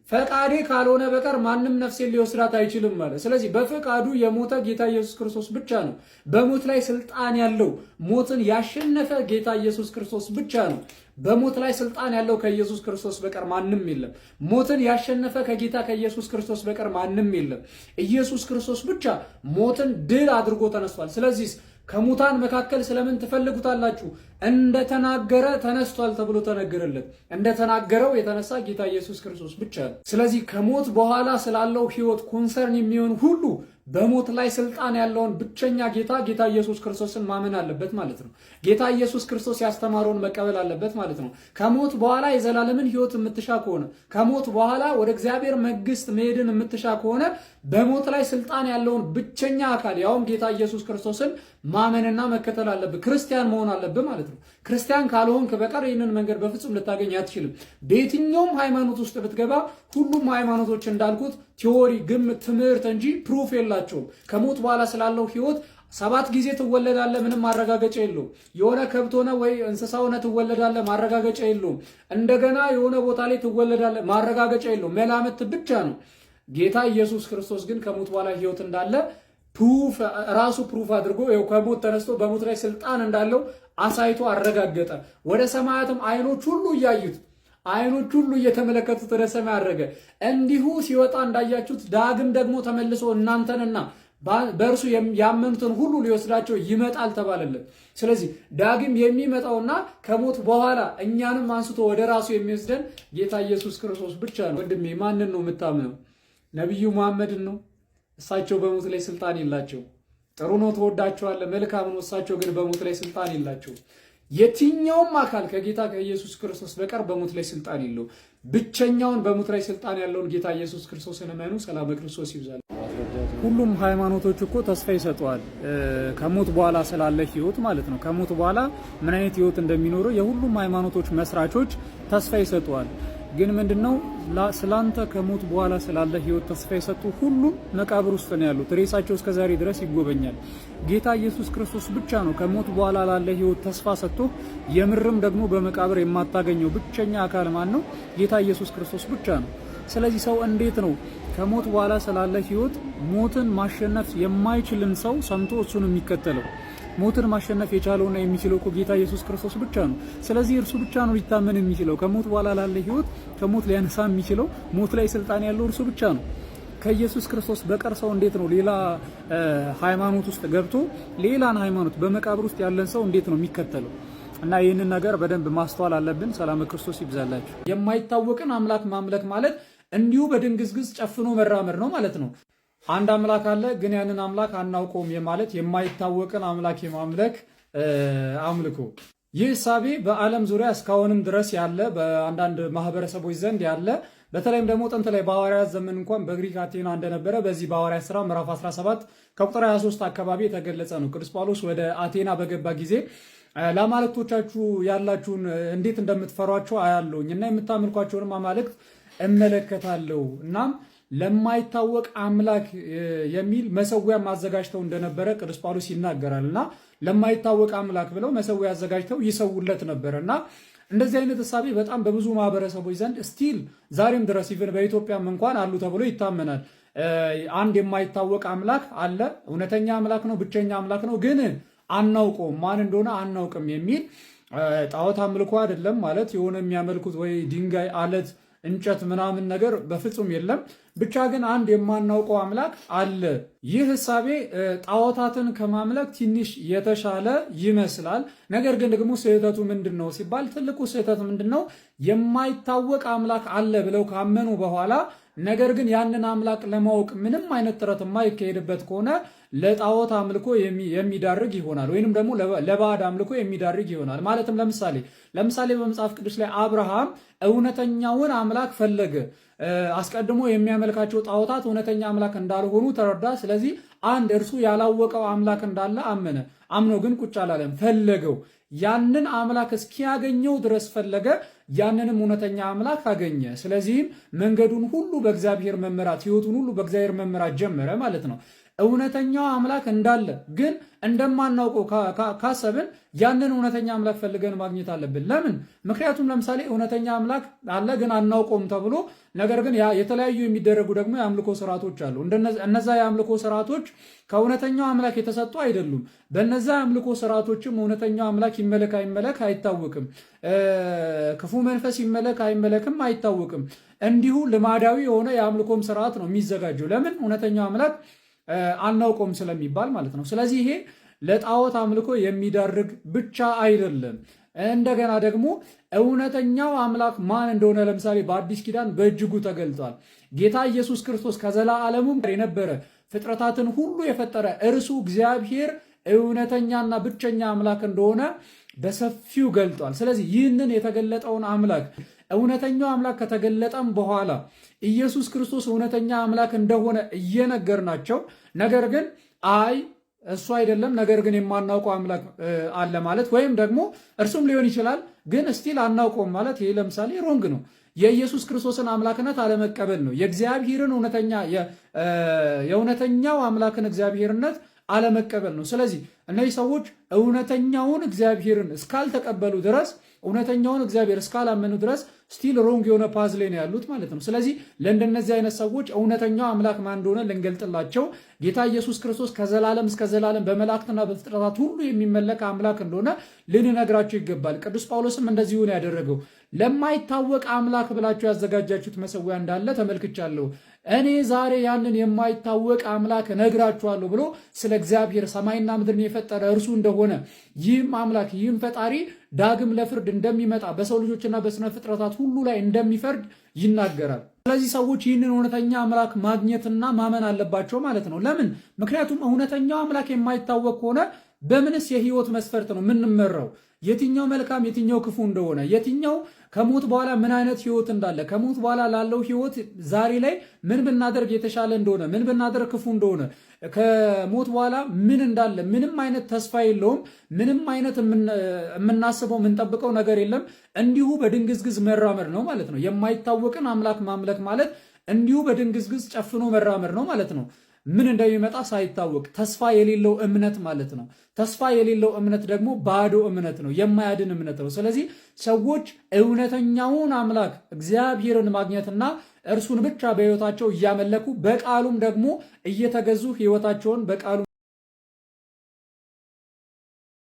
Speaker 2: ፈቃዴ ካልሆነ በቀር ማንም ነፍሴን ሊወስዳት አይችልም አለ። ስለዚህ በፈቃዱ የሞተ ጌታ ኢየሱስ ክርስቶስ ብቻ ነው። በሞት ላይ ስልጣን ያለው፣ ሞትን ያሸነፈ ጌታ ኢየሱስ ክርስቶስ ብቻ ነው። በሞት ላይ ስልጣን ያለው ከኢየሱስ ክርስቶስ በቀር ማንም የለም። ሞትን ያሸነፈ ከጌታ ከኢየሱስ ክርስቶስ በቀር ማንም የለም። ኢየሱስ ክርስቶስ ብቻ ሞትን ድል አድርጎ ተነስቷል። ስለዚህ ከሙታን መካከል ስለምን ትፈልጉታላችሁ? እንደተናገረ ተነስቷል ተብሎ ተነገረለት። እንደተናገረው የተነሳ ጌታ ኢየሱስ ክርስቶስ ብቻ ነው። ስለዚህ ከሞት በኋላ ስላለው ሕይወት concern የሚሆን ሁሉ በሞት ላይ ስልጣን ያለውን ብቸኛ ጌታ ጌታ ኢየሱስ ክርስቶስን ማመን አለበት ማለት ነው። ጌታ ኢየሱስ ክርስቶስ ያስተማረውን መቀበል አለበት ማለት ነው። ከሞት በኋላ የዘላለምን ሕይወት የምትሻ ከሆነ፣ ከሞት በኋላ ወደ እግዚአብሔር መንግስት መሄድን የምትሻ ከሆነ፣ በሞት ላይ ስልጣን ያለውን ብቸኛ አካል ያውም ጌታ ኢየሱስ ክርስቶስን ማመንና መከተል አለብህ። ክርስቲያን መሆን አለብህ ማለት ነው። ክርስቲያን ካልሆንክ በቀር ይህንን መንገድ በፍጹም ልታገኝ አትችልም። በየትኛውም ሃይማኖት ውስጥ ብትገባ ሁሉም ሃይማኖቶች እንዳልኩት theory፣ ግምት፣ ትምህርት እንጂ proof የላቸውም። ከሞት በኋላ ስላለው ህይወት 7 ጊዜ ትወለዳለህ፣ ምንም ማረጋገጫ የለውም። የሆነ ከብት ሆነ ወይ እንስሳ ሆነ ትወለዳለህ፣ ማረጋገጫ የለውም። እንደገና የሆነ ቦታ ላይ ትወለዳለህ፣ ማረጋገጫ የለውም። መላምት ብቻ ነው። ጌታ ኢየሱስ ክርስቶስ ግን ከሞት በኋላ ህይወት እንዳለ proof ራሱ proof አድርጎ ይኸው ከሞት ተነስቶ በሞት ላይ ስልጣን እንዳለው አሳይቶ አረጋገጠ። ወደ ሰማያትም አይኖች ሁሉ እያዩት፣ አይኖች ሁሉ እየተመለከቱት ወደ ሰማይ አረገ። እንዲሁ ሲወጣ እንዳያችሁት ዳግም ደግሞ ተመልሶ እናንተንና በእርሱ ያመኑትን ሁሉ ሊወስዳቸው ይመጣል ተባለለት። ስለዚህ ዳግም የሚመጣውና ከሞት በኋላ እኛንም አንስቶ ወደ ራሱ የሚወስደን ጌታ ኢየሱስ ክርስቶስ ብቻ ነው። ወንድሜ፣ ማንን ነው የምታምነው? ነቢዩ መሐመድን ነው? እሳቸው በሞት ላይ ስልጣን የላቸው። ጥሩ ነው፣ ትወዳቸዋለህ፣ መልካም ነው። እሳቸው ግን በሞት ላይ ስልጣን የላቸው። የትኛውም አካል ከጌታ ከኢየሱስ ክርስቶስ በቀር በሞት ላይ ስልጣን የለው። ብቸኛውን በሞት ላይ ስልጣን ያለውን ጌታ ኢየሱስ ክርስቶስን እመኑ። ሰላም ክርስቶስ ይብዛል። ሁሉም ሃይማኖቶች እኮ ተስፋ ይሰጠዋል፣ ከሞት በኋላ ስላለ ህይወት ማለት ነው። ከሞት በኋላ ምን አይነት ህይወት እንደሚኖረው የሁሉም ሃይማኖቶች መስራቾች ተስፋ ይሰጠዋል። ግን ምንድነው፣ ስላንተ ከሞት በኋላ ስላለ ህይወት ተስፋ የሰጡ ሁሉም መቃብር ውስጥ ነው ያሉት። ሬሳቸው እስከ ዛሬ ድረስ ይጎበኛል። ጌታ ኢየሱስ ክርስቶስ ብቻ ነው ከሞት በኋላ ላለ ህይወት ተስፋ ሰጥቶ የምርም ደግሞ በመቃብር የማታገኘው ብቸኛ አካል ማን ነው? ጌታ ኢየሱስ ክርስቶስ ብቻ ነው። ስለዚህ ሰው እንዴት ነው ከሞት በኋላ ስላለ ህይወት ሞትን ማሸነፍ የማይችልን ሰው ሰምቶ እሱን የሚከተለው? ሞትን ማሸነፍ የቻለውና የሚችለው እኮ ጌታ ኢየሱስ ክርስቶስ ብቻ ነው። ስለዚህ እርሱ ብቻ ነው ሊታመን የሚችለው። ከሞት በኋላ ላለ ህይወት ከሞት ሊያነሳ የሚችለው፣ ሞት ላይ ስልጣን ያለው እርሱ ብቻ ነው። ከኢየሱስ ክርስቶስ በቀር ሰው እንዴት ነው ሌላ ሃይማኖት ውስጥ ገብቶ ሌላን ሃይማኖት በመቃብር ውስጥ ያለን ሰው እንዴት ነው የሚከተለው? እና ይህንን ነገር በደንብ ማስተዋል አለብን። ሰላም ክርስቶስ ይብዛላችሁ። የማይታወቅን አምላክ ማምለክ ማለት እንዲሁ በድንግዝግዝ ጨፍኖ መራመድ ነው ማለት ነው። አንድ አምላክ አለ፣ ግን ያንን አምላክ አናውቀውም የማለት፣ የማይታወቅን አምላክ የማምለክ አምልኮ። ይህ እሳቤ በዓለም ዙሪያ እስካሁንም ድረስ ያለ፣ በአንዳንድ ማህበረሰቦች ዘንድ ያለ፣ በተለይም ደግሞ ጥንት ላይ በሐዋርያት ዘመን እንኳን በግሪክ አቴና እንደነበረ በዚህ በሐዋርያት ሥራ ምዕራፍ 17 ከቁጥር 23 አካባቢ የተገለጸ ነው። ቅዱስ ጳውሎስ ወደ አቴና በገባ ጊዜ ለአማልክቶቻችሁ ያላችሁን እንዴት እንደምትፈሯቸው አያለሁኝ እና የምታመልኳቸውንም አማልክት እመለከታለሁ፣ እናም ለማይታወቅ አምላክ የሚል መሰዊያም አዘጋጅተው እንደነበረ ቅዱስ ጳውሎስ ይናገራል። እና ለማይታወቅ አምላክ ብለው መሰዊያ አዘጋጅተው ይሰውለት ነበር። እና እንደዚህ አይነት እሳቤ በጣም በብዙ ማህበረሰቦች ዘንድ still ዛሬም ድረስ even በኢትዮጵያም እንኳን አሉ ተብሎ ይታመናል። አንድ የማይታወቅ አምላክ አለ፣ እውነተኛ አምላክ ነው፣ ብቸኛ አምላክ ነው፣ ግን አናውቀውም፣ ማን እንደሆነ አናውቅም የሚል። ጣዖት አምልኮ አይደለም ማለት የሆነ የሚያመልኩት ወይ ድንጋይ፣ አለት፣ እንጨት ምናምን ነገር በፍጹም የለም። ብቻ ግን አንድ የማናውቀው አምላክ አለ። ይህ እሳቤ ጣዖታትን ከማምለክ ትንሽ የተሻለ ይመስላል። ነገር ግን ደግሞ ስህተቱ ምንድን ነው ሲባል ትልቁ ስህተት ምንድን ነው? የማይታወቅ አምላክ አለ ብለው ካመኑ በኋላ ነገር ግን ያንን አምላክ ለማወቅ ምንም አይነት ጥረት የማይካሄድበት ከሆነ ለጣዖት አምልኮ የሚዳርግ ይሆናል፣ ወይንም ደግሞ ለባዕድ አምልኮ የሚዳርግ ይሆናል። ማለትም ለምሳሌ በመጽሐፍ ቅዱስ ላይ አብርሃም እውነተኛውን አምላክ ፈለገ። አስቀድሞ የሚያመልካቸው ጣዖታት እውነተኛ አምላክ እንዳልሆኑ ተረዳ። ስለዚህ አንድ እርሱ ያላወቀው አምላክ እንዳለ አመነ። አምኖ ግን ቁጭ አላለም፣ ፈለገው። ያንን አምላክ እስኪያገኘው ድረስ ፈለገ። ያንንም እውነተኛ አምላክ አገኘ። ስለዚህም መንገዱን ሁሉ በእግዚአብሔር መመራት፣ ሕይወቱን ሁሉ በእግዚአብሔር መመራት ጀመረ ማለት ነው። እውነተኛው አምላክ እንዳለ ግን እንደማናውቀው ካሰብን ያንን እውነተኛ አምላክ ፈልገን ማግኘት አለብን። ለምን? ምክንያቱም ለምሳሌ እውነተኛ አምላክ አለ ግን አናውቀውም ተብሎ ነገር ግን የተለያዩ የሚደረጉ ደግሞ የአምልኮ ስርዓቶች አሉ። እነዛ የአምልኮ ስርዓቶች ከእውነተኛው አምላክ የተሰጡ አይደሉም። በነዛ የአምልኮ ስርዓቶችም እውነተኛው አምላክ ይመለክ አይመለክ አይታወቅም። ክፉ መንፈስ ይመለክ አይመለክም አይታወቅም። እንዲሁ ልማዳዊ የሆነ የአምልኮም ስርዓት ነው የሚዘጋጀው። ለምን? እውነተኛው አምላክ አናውቀውም ስለሚባል ማለት ነው። ስለዚህ ይሄ ለጣዖት አምልኮ የሚዳርግ ብቻ አይደለም። እንደገና ደግሞ እውነተኛው አምላክ ማን እንደሆነ ለምሳሌ በአዲስ ኪዳን በእጅጉ ተገልጧል። ጌታ ኢየሱስ ክርስቶስ ከዘላለሙም የነበረ፣ ፍጥረታትን ሁሉ የፈጠረ እርሱ እግዚአብሔር እውነተኛና ብቸኛ አምላክ እንደሆነ በሰፊው ገልጧል። ስለዚህ ይህንን የተገለጠውን አምላክ፣ እውነተኛው አምላክ ከተገለጠም በኋላ ኢየሱስ ክርስቶስ እውነተኛ አምላክ እንደሆነ እየነገርናቸው፣ ነገር ግን አይ እሱ አይደለም፣ ነገር ግን የማናውቀው አምላክ አለ ማለት፣ ወይም ደግሞ እርሱም ሊሆን ይችላል ግን still አናውቀውም ማለት፣ ይሄ ለምሳሌ wrong ነው። የኢየሱስ ክርስቶስን አምላክነት አለመቀበል ነው። የእግዚአብሔርን እውነተኛ የእውነተኛው አምላክን እግዚአብሔርነት አለመቀበል ነው። ስለዚህ እነዚህ ሰዎች እውነተኛውን እግዚአብሔርን እስካልተቀበሉ ድረስ፣ እውነተኛውን እግዚአብሔር እስካላመኑ ድረስ still wrong የሆነ path ላይ ነው ያሉት ማለት ነው። ስለዚህ ለእንደነዚህ አይነት ሰዎች እውነተኛው አምላክ ማን እንደሆነ ልንገልጥላቸው፣ ጌታ ኢየሱስ ክርስቶስ ከዘላለም እስከ ዘላለም በመላእክትና በፍጥረታት ሁሉ የሚመለክ አምላክ እንደሆነ ልንነግራቸው ይገባል። ቅዱስ ጳውሎስም እንደዚሁ ነው ያደረገው። ለማይታወቅ አምላክ ብላችሁ ያዘጋጃችሁት መሰዊያ እንዳለ ተመልክቻለሁ። እኔ ዛሬ ያንን የማይታወቅ አምላክ እነግራችኋለሁ ብሎ ስለ እግዚአብሔር፣ ሰማይና ምድርን የፈጠረ እርሱ እንደሆነ፣ ይህም አምላክ ይህም ፈጣሪ ዳግም ለፍርድ እንደሚመጣ፣ በሰው ልጆችና በስነ ፍጥረታት ሁሉ ላይ እንደሚፈርድ ይናገራል። ስለዚህ ሰዎች ይህንን እውነተኛ አምላክ ማግኘትና ማመን አለባቸው ማለት ነው። ለምን? ምክንያቱም እውነተኛው አምላክ የማይታወቅ ከሆነ በምንስ የህይወት መስፈርት ነው የምንመራው? የትኛው መልካም የትኛው ክፉ እንደሆነ፣ የትኛው ከሞት በኋላ ምን አይነት ህይወት እንዳለ፣ ከሞት በኋላ ላለው ህይወት ዛሬ ላይ ምን ብናደርግ የተሻለ እንደሆነ፣ ምን ብናደርግ ክፉ እንደሆነ፣ ከሞት በኋላ ምን እንዳለ ምንም አይነት ተስፋ የለውም። ምንም አይነት የምናስበው የምንጠብቀው ነገር የለም። እንዲሁ በድንግዝግዝ መራመድ ነው ማለት ነው። የማይታወቅን አምላክ ማምለክ ማለት እንዲሁ በድንግዝግዝ ጨፍኖ መራመድ ነው ማለት ነው። ምን እንደሚመጣ ሳይታወቅ ተስፋ የሌለው እምነት ማለት ነው። ተስፋ የሌለው እምነት ደግሞ ባዶ እምነት ነው፣ የማያድን እምነት ነው። ስለዚህ ሰዎች እውነተኛውን አምላክ እግዚአብሔርን ማግኘትና እርሱን ብቻ በሕይወታቸው እያመለኩ በቃሉም ደግሞ እየተገዙ ሕይወታቸውን በቃሉ